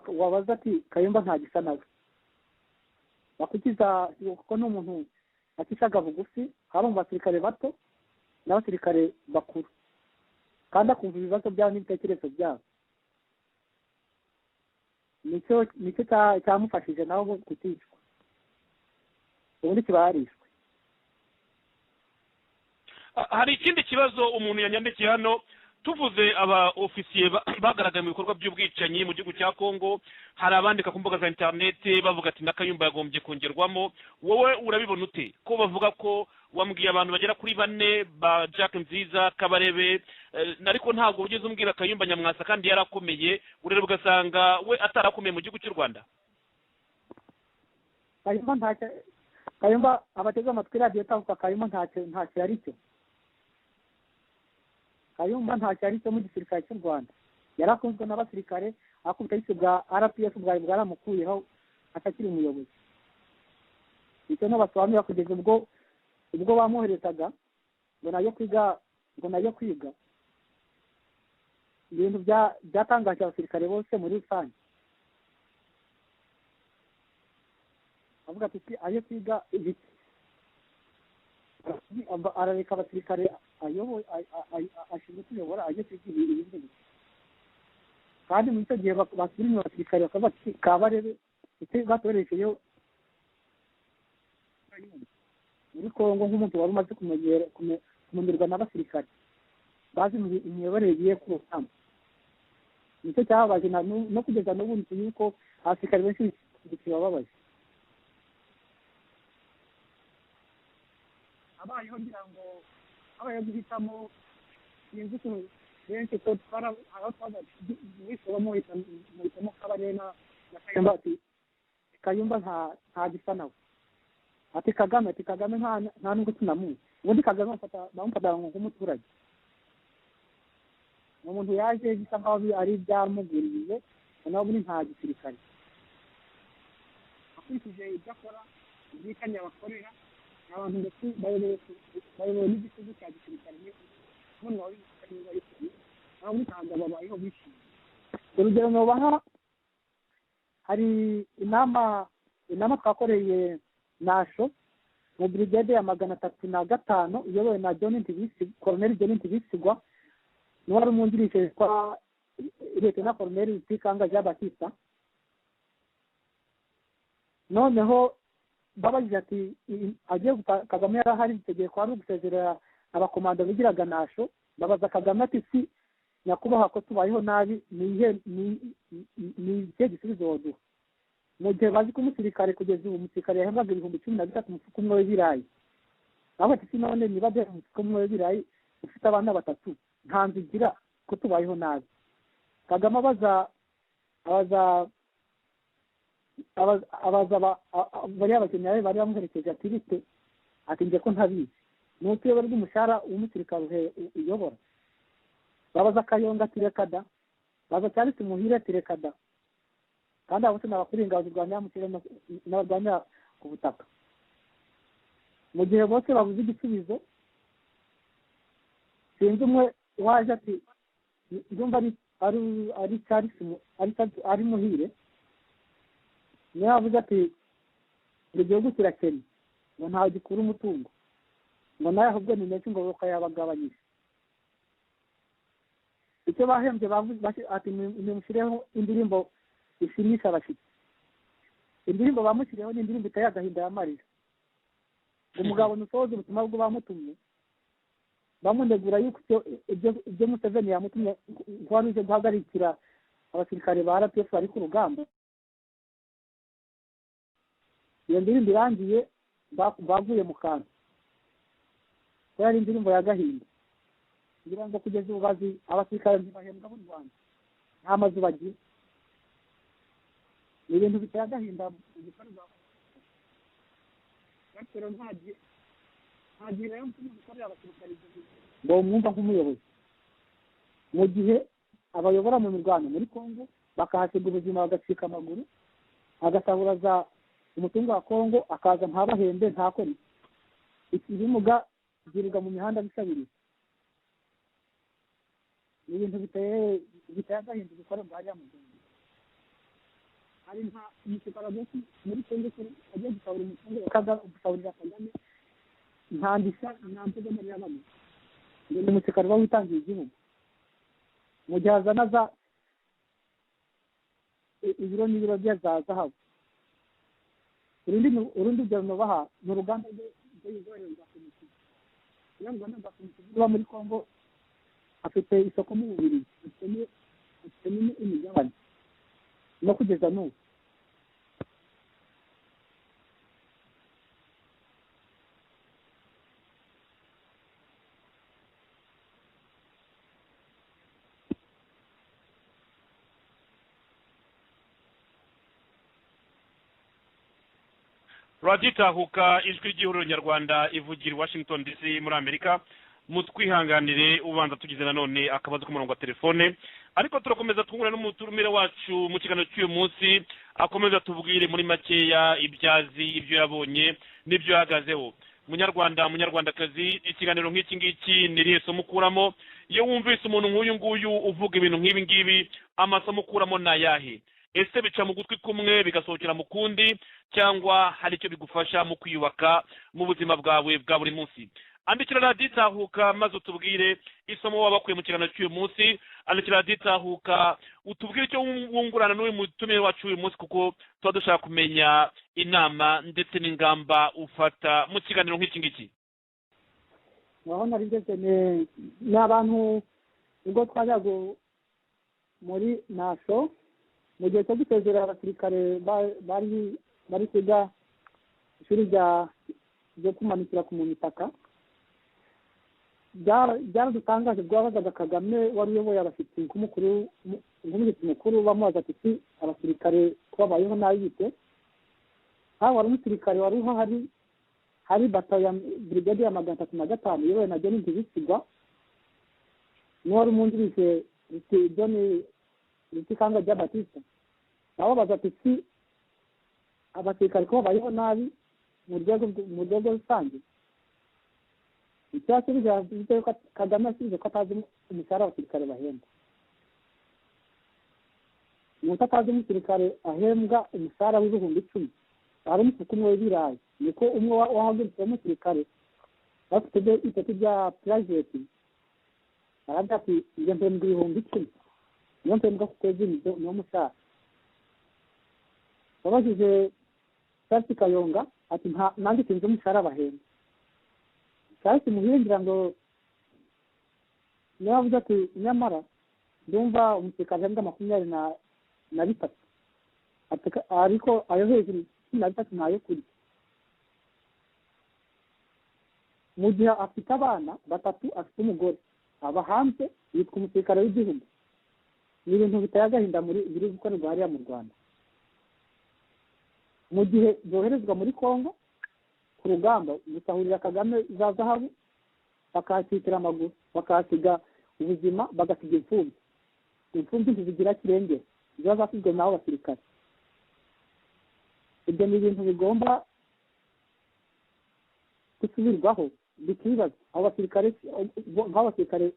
Wabaza ati Kayumba nta gisa nawe. Bakukiza kuko ni umuntu atishaga bugufi, haba mu basirikare bato n'abasirikare bakuru, kandi akumva ibibazo byabo n'ibitekerezo byabo. Nicyo cyamufashije nawe kuticwa, ubundi kiba yarishwe. Hari ikindi kibazo umuntu yanyandikiye hano, tuvuze aba ofisiye bagaragaye mu bikorwa by'ubwicanyi mu gihugu cya Kongo, hari abandika ku mbuga za interineti bavuga ati na Kayumba yagombye kongerwamo. Wowe urabibona ute ko bavuga ko wambwiye abantu bagera kuri 4 ba Jack Nziza, Kabarebe, ariko ntabwo ugeze umbwira Kayumba Nyamwasa kandi yarakomeye, urero ugasanga we atarakomeye mu gihugu cy'u Rwanda? Kayumba ntacyo, Kayumba abateze amatwi radiyo tavuga Kayumba ntacyo yari cyo. Kayumba ntacyo yari cyo mu gisirikare cy'u Rwanda. Yarakunzwe n'abasirikare, ariko ubutegetsi bwa RPF bwari bwaramukuyeho atakiri umuyobozi. Icyo nabasobanurira kugeza ubwo bamwoherezaga ngo nayo kwiga ibintu byatangaje abasirikare bose muri rusange. Avuga ati ayo kwiga ibiki, arareka abasirikare ayoboye ashinzwe kuyobora ajye kwiga ibindi. Kandi muri icyo gihe basubira inyuma abasirikare bakavuga ati Kabarebe icyo batoresheyo muri Kongo nk'umuntu wari umaze kumenyerwa n'abasirikare bazi imiyoborere igiye ku rugamba. Nicyo cyababaje no kugeza n'ubu yuko abasirikare benshi kibababaje. Abayeho ngira ngo abayeho guhitamo sinzi ukuntu benshi ko aho twaza muhitamo Kabarebe na Kayumba, ati Kayumba nta gisa nawe, ati Kagame, ati Kagame nta nubwo tunamuzi. Ubundi Kagame bamufata nk'umuturage, ni umuntu yaje bisa nkaho ari ibyamugwiririye, nawe ubundi nta gisirikare. Akurikije ibyo akora, ubwicanyi abakorera, abantu ndetse bayobowe n'igitugu cya gisirikare, umuntu wari nawe ntabwo babayeho bishimye. Urugero nubaha, hari inama twakoreye Nasho mu brigade ya 305 iyobowe na John Ntibisi, Colonel John Ntibisigwa, niwe wari umwungirije kwa Lieutenant Colonel Rutikanga Jean Baptiste. Noneho babajije ati agiye Kagame yarahari itegereje ko ari ugusezerera abakomando bigiraga Nasho, babaza Kagame ati si nyakubahwa ko tubayeho nabi, ni ikihe gisubizo waduha? Mu gihe bazi ko umusirikare kugeza ubu umusirikare yahembwaga 13,000 umufuka umwe w'ibirayi, aho ati si none niba duhe umufuka umwe w'ibirayi ufite abana 3 nta nzu ugira ko tubayeho nabi. Kagame abaza bariya bajenerali bari bamuherekeje ati bite? Ati njye ko ntabizi, ni utuyobora rw'umushahara w'umusirikare uyobora. Babaza Kayonga ati reka da, babaza Charles Muhire ati reka da, kandi abo bose ni abakuriye ingabo zirwanira mu kirere n'abarwanira ku butaka. Mu gihe bose babuze igisubizo, sinzi umwe waje ati ndumva ari Charles ari Muhire, Niyo yavuze ati ngo igihugu kirakennye, ngo ntawe gikura umutungo, ngo nawe ahubwo ni menshi, ngo bakayabagabanyije. Icyo bahembye bavuze ati nimushyireho indirimbo ishimisha abashyitsi. Indirimbo bamushyiriyeho ni indirimbo iteye agahinda y'amarira. Umugabo nusohoza ubutumwa bwo bamutumye, bamunegura yuko ibyo Museveni yamutumye ko wari uje guhagarikira abasirikare ba RPF bari ku rugamba. Iyo ndirimbo irangiye baguye mu kantu, ko yari indirimbo ya gahinda. Kugira ngo kugeza ubu bazi abasirikare ntibahembwa b'u Rwanda, nta mazu bagira. Ni ibintu biteye agahinda bikorwa. Rero nta gihe rero gukorera abasirikare ngo mwumva nk'umuyobozi, mu gihe abayobora mu mirwano muri Kongo bakahasiga ubuzima, bagacika amaguru, agasahura za umutungo wa Kongo, akaza ntabahembe, ntakore ibimuga byirirwa mu mihanda bisabiriza. Ni ibintu biteye agahinda bikorerwa hariya mu Rwanda. Hari nta umusirikare muri Kongo agiye gusahura umutungo, gusahurira Kagame, nta ndishya, nta mvugo muri bamwe, ngo ni umusirikare uba witangiye igihugu. Mu gihe azana za ibiro n'ibiro bye za zahabu. Urundi rugero nubaha ni uruganda rw'urwa Komisiyo. Uriya ruganda rwa Komisiyo ruba muri Kongo, afite isoko mu Bubiligi, afitemo imigabane no kugeza n'ubu. Raditahuka, ijwi ry'ihuriro nyarwanda ivugira Washington DC muri Amerika. Mutwihanganire ubanza tugize nanone akabazo k'umurongo wa telefone, ariko turakomeza twungurana n'umutumire wacu mu kiganiro cy'uyu munsi, akomeza tubwire muri makeya ibyazi, ibyo yabonye n'ibyo yahagazeho. Munyarwanda, munyarwandakazi, ikiganiro nk'iki ngiki ni irihe somo ukuramo? Iyo wumvise umuntu nk'uyu nguyu uvuga ibintu nk'ibi ngibi, amasomo ukuramo ni ayahe? Ese bica mu gutwi kumwe bigasohokera mu kundi, cyangwa hari icyo bigufasha mu kwiyubaka mu buzima bwawe bwa buri munsi? Andikira Raditahuka maze utubwire isomo wabakuye mu kiganiro cy'uyu munsi. Andikira Raditahuka utubwire icyo wungurana n'uyu mutumire wacu uyu munsi, kuko tuba dushaka kumenya inama ndetse n'ingamba ufata mu kiganiro nk'iki ngiki. Aho nari ngeze ni abantu ubwo twajyaga muri nasho mu gihe cyo gusezerera abasirikare bari kwiga ishuri ryo kumanukira ku mitaka, byaradutangaje. Bwabazaga Kagame wari uyoboye abashyitsi nk'umushyitsi mukuru, bamubaza ati si abasirikare ko babayeho nabi bite? Haba wari umusirikare wari uhari, hari bato ya brigade ya 305 iyobowe na John Ntibisigwa, n'uwari umwungirije John Rutikanga rya Batista. Nabo baza ati si abasirikare ko babayeho nabi mu rwego rusange? Icyo yasubije, Kagame yasubije ko atazi umushahara abasirikare bahembwa. Umuntu atazi umusirikare ahembwa umushahara w'10,000, hari umufuka umwe w'ibirayi. Niko umwe wahagurutse w'umusirikare bafite ipeti rya private, aravuga ati njye mpembwa 10,000, niyo mpembwa ku kwezi, niwo mushahara. Babajije Charles Kayonga ati nanjye sinzi umushahara bahembwa. Charles Muhire ngo niwe avuze ati nyamara ndumva umusirikare ahembwa 23, ariko ayo hejuru 13 ntayo kurya. Mu gihe afite abana batatu, afite umugore, aba hanze, yitwa umusirikare w'igihugu. Ni ibintu biteye agahinda muri biri gukorerwa hariya mu Rwanda. Mu gihe boherezwa muri Kongo ku rugamba gusahurira Kagame za zahabu, bakahakikira amaguru, bakahasiga ubuzima, bagasiga imfubyi. Imfubyi ntizigira kirengera, ziba zasizwe n'abo basirikare. Ibyo ni ibintu bigomba gusubirwaho, bikibaza abo basirikare nk'abasirikare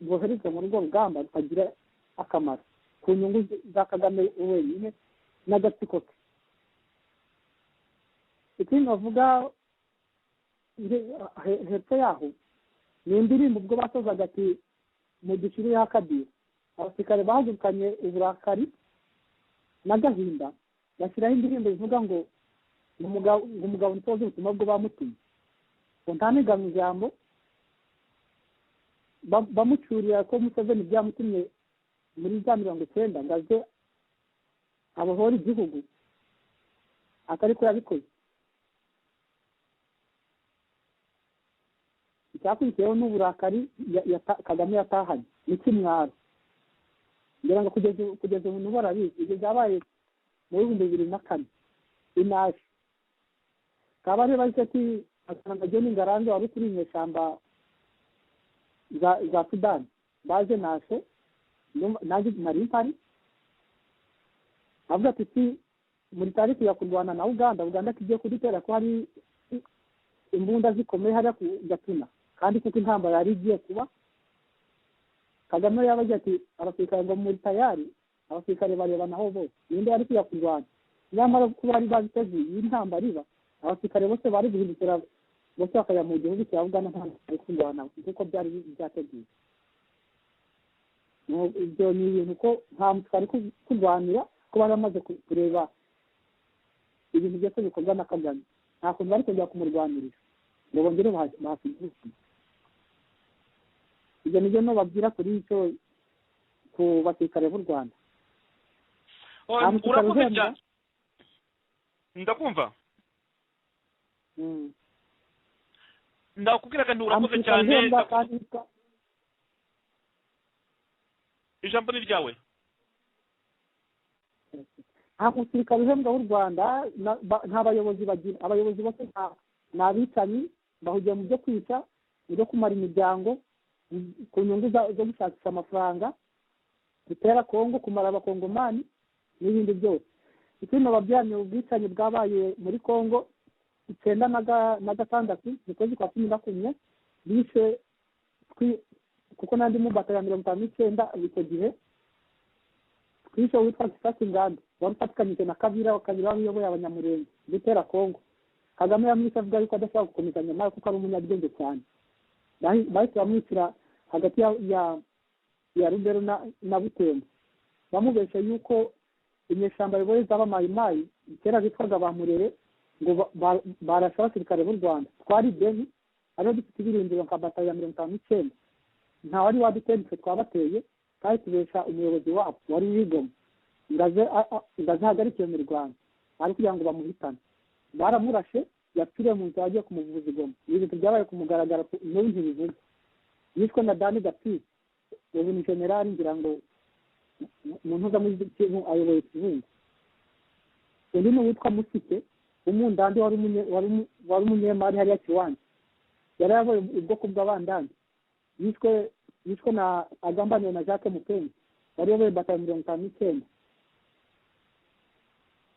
boherezwa muri urwo rugamba rutagira akamaro ku nyungu za Kagame wenyine n'agatsiko ke. Ikindi bavuga hepfo yaho ni indirimbo ubwo basozaga ati mudushyirireho akadiho. Abasirikare bahagurukanye uburakari n'agahinda, bashyiraho indirimbo ivuga ngo umugabo ntoze ubutumwa bwo bamutumye, ngo ntanigame ijambo, bamucurira ko Museveni byamutumye muri za 90 ngo aze abohore igihugu, atari ko yabikoze. Icyakurikiyeho n'uburakari Kagame yatahanye n'ikimwaro, ngira ngo kugeza ubu barabizi. Ibyo byabaye mu 2004 inaje Kabarebe bahise ati asanga John Ngarambe wari kuri inyeshyamba za Sudani baje nashe nanjye nari mpari, avuga ati si muri tariki ya kurwana na Uganda kigiye kudutera ko hari imbunda zikomeye hariya ku Gatuna, kandi kuko intambara yari igiye kuba. Kagame yabagira ati abasirikare ngo muri tayari, abasirikare bareba naho bose ninde yari kujya kurwana, nyamara kuko bari babiteguye iyi ntambara iba, abasirikare bose bari guhindukira bose bakajya mu gihugu cya Uganda nta bari kurwana kuko byari byateguye. Ibyo ni ibintu ko nta musirikare kurwanira, ko bari bamaze kureba ibintu byose bikorwa na Kagame, nta kuntu bari kongera kumurwanirira ngo bongere bahasiga ubuzima. Ibyo nibyo nobabwira kuri icyo ku basirikare b'u Rwanda. Urakoze cyane, ndakumva. Ndakubwiraga nti urakoze cyane, ijambo ni ryawe. Nta musirikare uhembwa w'u Rwanda, nta bayobozi bagira. Abayobozi bose ni abicanyi, bahugiye mu byo kwica, mu byo kumara imiryango ku nyungu zo gushakisha amafaranga, gutera Kongo, kumara abakongomani n'ibindi byose. Ikindi babyamye ubwicanyi bwabaye muri Kongo 96 mu kwezi kwa 11, bishe kuko nandi mu bata ya 59 icyo gihe, twishe witwa Kisasi Nganda wari ufatikanyije na Kabila, Kabila wayoboye Abanyamurenge gutera Kongo. Kagame yamwishe avuga yuko adashobora gukomeza nyamara kuko ari umunyabwenge cyane. Bahise bamwicira hagati ya Rubero na Butembo, bamubesha yuko inyeshyamba biboye z'aba Mayimayi kera bitwaga ba Murere ngo barashe abasirikare b'u Rwanda. Twari Beni ariho dufite ibirindiro nka bata ya 59, nta wari wadutera twe twabateye, kandi tubesha umuyobozi wabo wari wigoma ngo ahagarike iyo mirwano, ari kugira ngo bamuhitane. Baramurashe, yapfiriye mu nzira agiye kumuvuza igoma. Ibi bintu byabaye kumugaragara n'ubu ntibivuga. Yishwe na Dani Gapisi, ubu ni generali ngira ngo mu ntuza ayoboye Kibungo. Undi ni uwitwa Musike umundandi wari umunyemari hariya Kiwanja, yari yayoboye ubwoko bw'abandandi. Yishwe na agambaniwe na Jacques Mupenzi wari uyoboye bata ya 59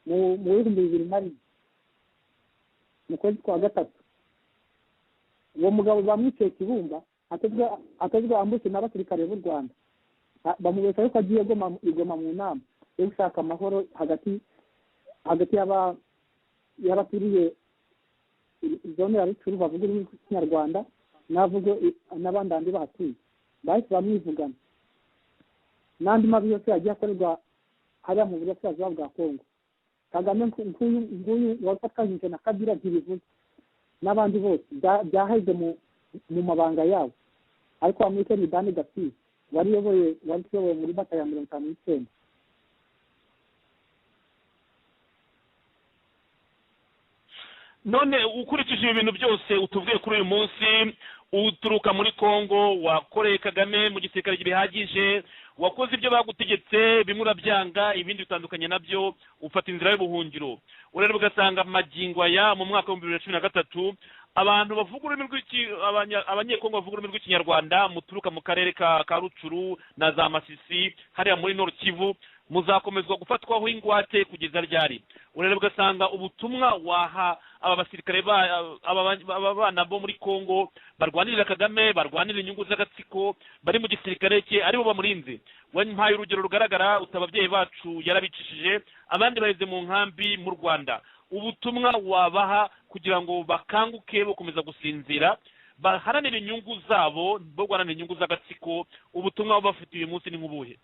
mu 2001 mu kwezi kwa 3. Uwo mugabo bamwiciye Kibumba atezwe ambutse n'abasirikare b'u Rwanda, bamubesha yuko agiye igoma mu nama yo gushaka amahoro hagati y'abaturiye zone ya Rucuru bavuga ururimi rw'ikinyarwanda n'abandandi bahatuye. Bahise bamwivugana n'andi mabi yose yagiye akorerwa hariya mu burasirazuba bwa Kongo. Kagame nguyu wafatanyije na Kabila ntibivuga n'abandi bose byaheze mu mabanga yabo, ariko bamwite ni Dani Gapisi wari uyoboye muri bata ya 59. None ukurikije ibintu byose utubwiye kuri uyu munsi, uturuka muri Kongo, wakoreye Kagame mu gisirikare bihagije, wakoze ibyo bagutegetse, bimwe urabyanga, ibindi bitandukanye nabyo, ufata inzira y'ubuhungiro. Urareba ugasanga magingo aya mu mwaka wa 2013 abantu bavuga ururimi abanyekongo bavuga ururimi rw'ikinyarwanda muturuka mu karere ka Rucuru na za Masisi hariya muri Nord Kivu muzakomezwa gufatwaho ingwate kugeza ryari? Urareba ugasanga ubutumwa waha aba basirikare aba bana bo muri Kongo barwanirira Kagame, barwanirira inyungu z'agatsiko, bari mu gisirikare cye aribo bamurinze. Wampaye urugero rugaragara utababyeyi bacu yarabicishije, abandi baheze mu nkambi mu Rwanda. Ubutumwa wabaha kugira ngo bakanguke, bakomeza gusinzira, baharanire inyungu zabo, bo guharanira inyungu z'agatsiko, ubutumwa baba bafite uyu munsi ni nk'ubuhe?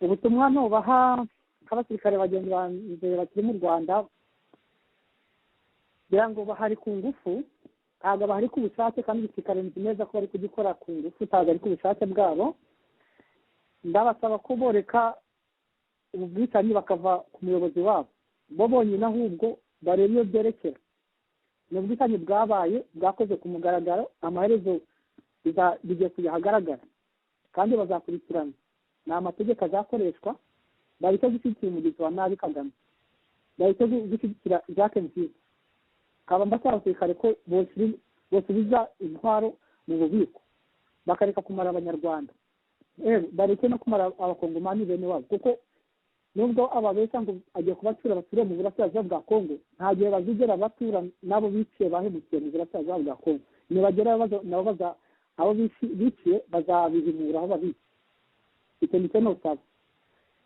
Ubutumwa nubaha nk'abasirikare bagenzi banjye bakiri mu Rwanda, kugira ngo bahari ku ngufu, ntabwo bahari ku bushake, kandi igisirikare nzi neza ko bari kugikora ku ngufu, ntabwo ari ku bushake bwabo. Ndabasaba ko boreka ubu bwicanyi bakava ku muyobozi wabo bo bonyine, ahubwo bareba iyo byerekera. Ni ubwicanyi bwabaye, bwakoze ku mugaragaro, amaherezo bigiye kujya ahagaragara kandi bazakurikirana. Ni amategeko azakoreshwa, bahita gushyigikira umugizi wa nabi Kagame, bahita gushyigikira Jacques Nziza. Nkaba mbasaba abasirikare ko bosubiza intwaro mu bubiko, bakareka kumara Abanyarwanda, bareke no kumara Abakongomani bene wabo, kuko nubwo ababeshya ngo agiye kubatura bature mu burasirazuba bwa Kongo, nta gihe bazigera batura n'abo biciye bahemukiye mu burasirazuba bwa Kongo. Nibagera nabo abo biciye bazabihimura aho babica. Icyo ni cyo nosaba.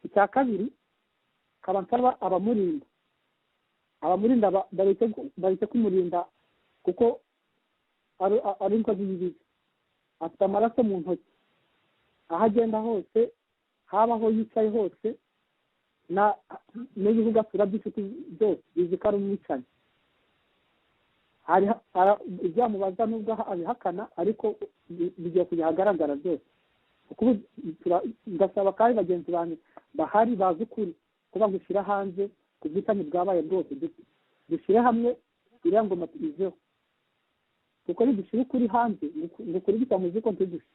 Icya kabiri, nkaba nsaba abamurinda, bareke kumurinda kuko ari inkozi y'ibibi, afite amaraso mu ntoki, aho agenda hose, haba aho yicaye hose, n'ibihugu asura by'inshuti byose bizi ko ari umwicanyi. Ibyamubaza nubwo abihakana, ariko bigiye kujya ahagaragara byose. Ndasaba kandi bagenzi banjye bahari bazi ukuri ko bagushyira hanze ku bwicanyi bwabaye bwose, dushyire hamwe iriya ngoma tuyiveho, kuko nidushyira ukuri hanze ngo ukuri bitamuzi ko ntidushe.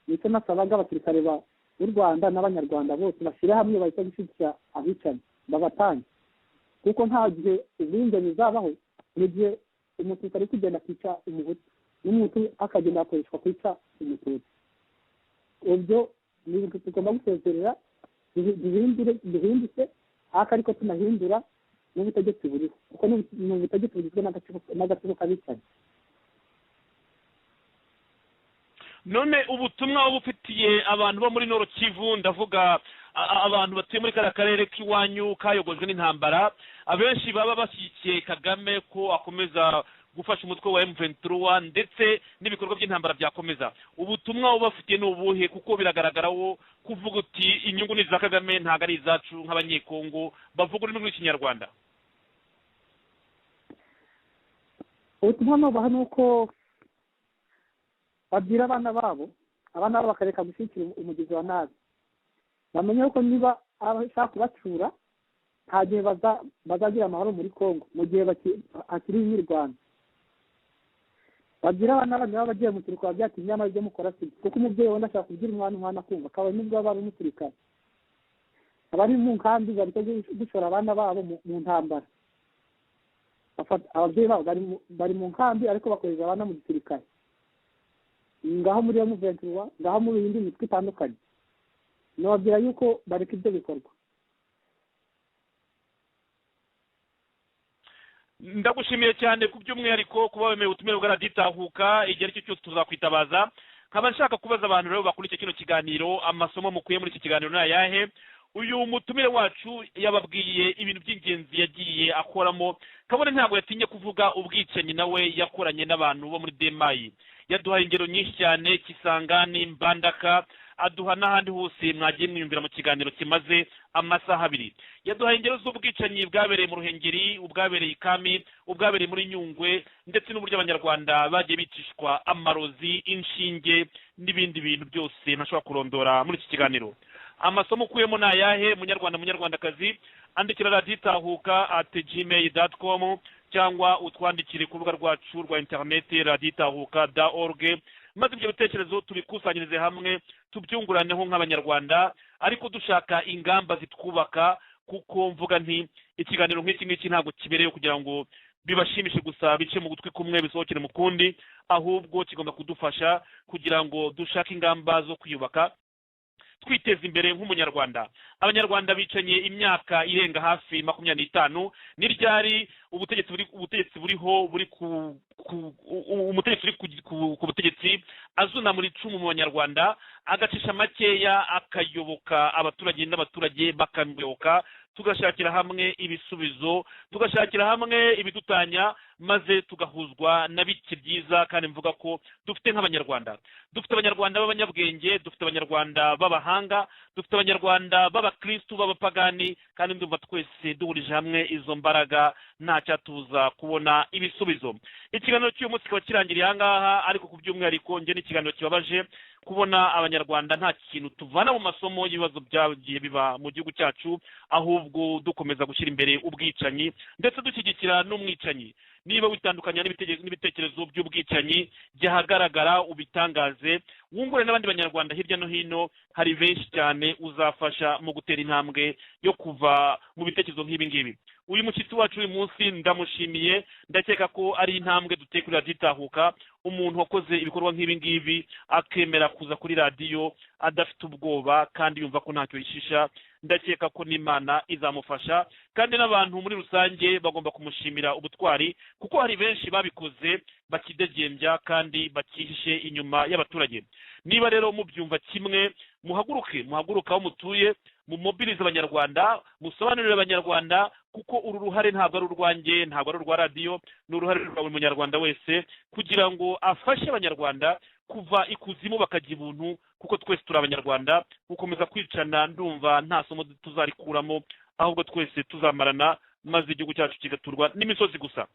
Nicyo nasabaga abasirikare b'u Rwanda n'Abanyarwanda bose, bashyire hamwe bahita gushyigikira abicanyi babatange, kuko nta gihe ubwiyunge buzabaho mu gihe Umututsi ari kugenda akica Umuhutu, n'Umuhutu akagenda akoreshwa kwica Umututsi. Ibyo ni ibintu tugomba gusezerera, duhindutse ariko tunahindura n'ubutegetsi buriho, kuko ni ubutegetsi bugizwe n'agatsiko k'abicanyi. None ubutumwa bufitiye abantu bo muri Nord Kivu, ndavuga abantu batuye muri kariya karere k'iwanyu kayogojwe n'intambara, abenshi baba bashyigikiye Kagame ko akomeza gufasha umutwe wa M23 ndetse n'ibikorwa by'intambara byakomeza, ubutumwa bubafitiye ni ubuhe? Kuko biragaragara wo kuvuga uti inyungu ni za Kagame, ntabwo ari izacu nk'Abanyekongo bavuga ururimi rw'Ikinyarwanda. Ubutumwa nubaha ni uko babwira abana babo, abana babo bakareka gushyigikira umugizi wa nabi, bamenye ko niba abashaka kubacyura nta gihe bazagira amahoro muri Kongo mu gihe hakiri imirwano. Babwira abana babo niba bagiye mu kiruhuko babyati nyamara ibyo mukora si byo, kuko umubyeyi wenda ashaka kubwira umwana akumva, akaba nubwo aba ari umusirikare. Abari mu nkambi bareke gushora abana babo mu ntambara. Ababyeyi babo bari mu nkambi ariko bakohereza abana mu gisirikare, ngaho muri M23, ngaho mu yindi mitwe itandukanye. Nababwira yuko bareka ibyo bikorwa. Ndagushimiye cyane ku by'umwihariko kuba wemeye ubutumire bwa Radiyo Itahuka, igihe aricyo cyose tuzakwitabaza. Nkaba nshaka kubaza abantu rero bakurikiye kino kiganiro, amasomo mukuye muri iki kiganiro ni ayahe? Uyu mutumire wacu yababwiye ibintu by'ingenzi yagiye akoramo, kabone ntabwo yatinye kuvuga ubwicanyi nawe yakoranye n'abantu bo muri Demayi. Yaduhaye ingero nyinshi cyane, Kisangani, Mbandaka, aduha n'ahandi hose mwagiye mwiyumvira mu kiganiro kimaze amasaha abiri. Yaduhaye ingero z'ubwicanyi bwabereye mu Ruhengeri, ubwabereye Ikami, ubwabereye muri Nyungwe, ndetse n'uburyo Abanyarwanda bagiye bicishwa amarozi, inshinge n'ibindi bintu byose ntashobora kurondora muri iki kiganiro. Amasomo ukuyemo ni ayahe Munyarwanda, Munyarwandakazi? Andikira Radiyo Itahuka @gmail.com cyangwa utwandikire ku rubuga rwacu rwa interineti radioitahuka.org, maze ibyo bitekerezo tubikusanyirize hamwe tubyunguraneho nk'Abanyarwanda, ariko dushaka ingamba zitwubaka, kuko mvuga nti ikiganiro nk'iki ngiki ntabwo kibereye kugira ngo bibashimishe gusa bice mu gutwi kumwe bisohokere mu kundi, ahubwo kigomba kudufasha kugira ngo dushake ingamba zo kwiyubaka, twiteza imbere nk'Umunyarwanda. Abanyarwanda bicanye imyaka irenga hafi 25, ni ryari ubutegetsi buriho buri Umutegetsi uri ku butegetsi azunamura icumu mu Banyarwanda, agacisha makeya, akayoboka abaturage n'abaturage bakamuyoboka, tugashakira hamwe ibisubizo, tugashakira hamwe ibidutanya, maze tugahuzwa na bike byiza. Kandi mvuga ko dufite nk'Abanyarwanda, dufite Abanyarwanda b'abanyabwenge, dufite Abanyarwanda b'abahanga, dufite Abanyarwanda b'abakirisitu, b'abapagani, kandi ndumva twese duhurije hamwe izo mbaraga nta cyatubuza kubona ibisubizo. Ikiganiro cy'uyu munsi kikaba kirangiriye aha ngaha, ariko ku by'umwihariko njye ni ikiganiro kibabaje kubona Abanyarwanda nta kintu tuvana mu masomo y'ibibazo byagiye biba mu gihugu cyacu, ahubwo dukomeza gushyira imbere ubwicanyi, ndetse dushyigikira n'umwicanyi. Niba witandukanya n'ibitekerezo by'ubwicanyi, jya ahagaragara ubitangaze, wungure n'abandi Banyarwanda hirya no hino. Hari benshi cyane uzafasha mu gutera intambwe yo kuva mu bitekerezo nk'ibi ngibi. Uyu mushyitsi wacu uyu munsi ndamushimiye. Ndakeka ko ari intambwe duteye kuri Radiyo Itahuka, umuntu wakoze ibikorwa nk'ibi ngibi akemera kuza kuri radiyo adafite ubwoba kandi yumva ko ntacyo yishisha. Ndakeka ko n'Imana izamufasha, kandi n'abantu muri rusange bagomba kumushimira ubutwari, kuko hari benshi babikoze bakidegembya kandi bakihishe inyuma y'abaturage. Niba rero mubyumva kimwe, muhaguruke, muhaguruke aho mutuye, mumobirize Abanyarwanda, musobanurire Abanyarwanda, kuko uru ruhare ntabwo ari urwanjye, ntabwo ari urwa radiyo, ni uruhare rwa buri Munyarwanda wese kugira ngo afashe Abanyarwanda kuva ikuzimu bakajya ibuntu, kuko twese turi Abanyarwanda. Gukomeza kwicana ndumva nta somo tuzarikuramo, ahubwo twese tuzamarana, maze igihugu cyacu kigaturwa n'imisozi gusa.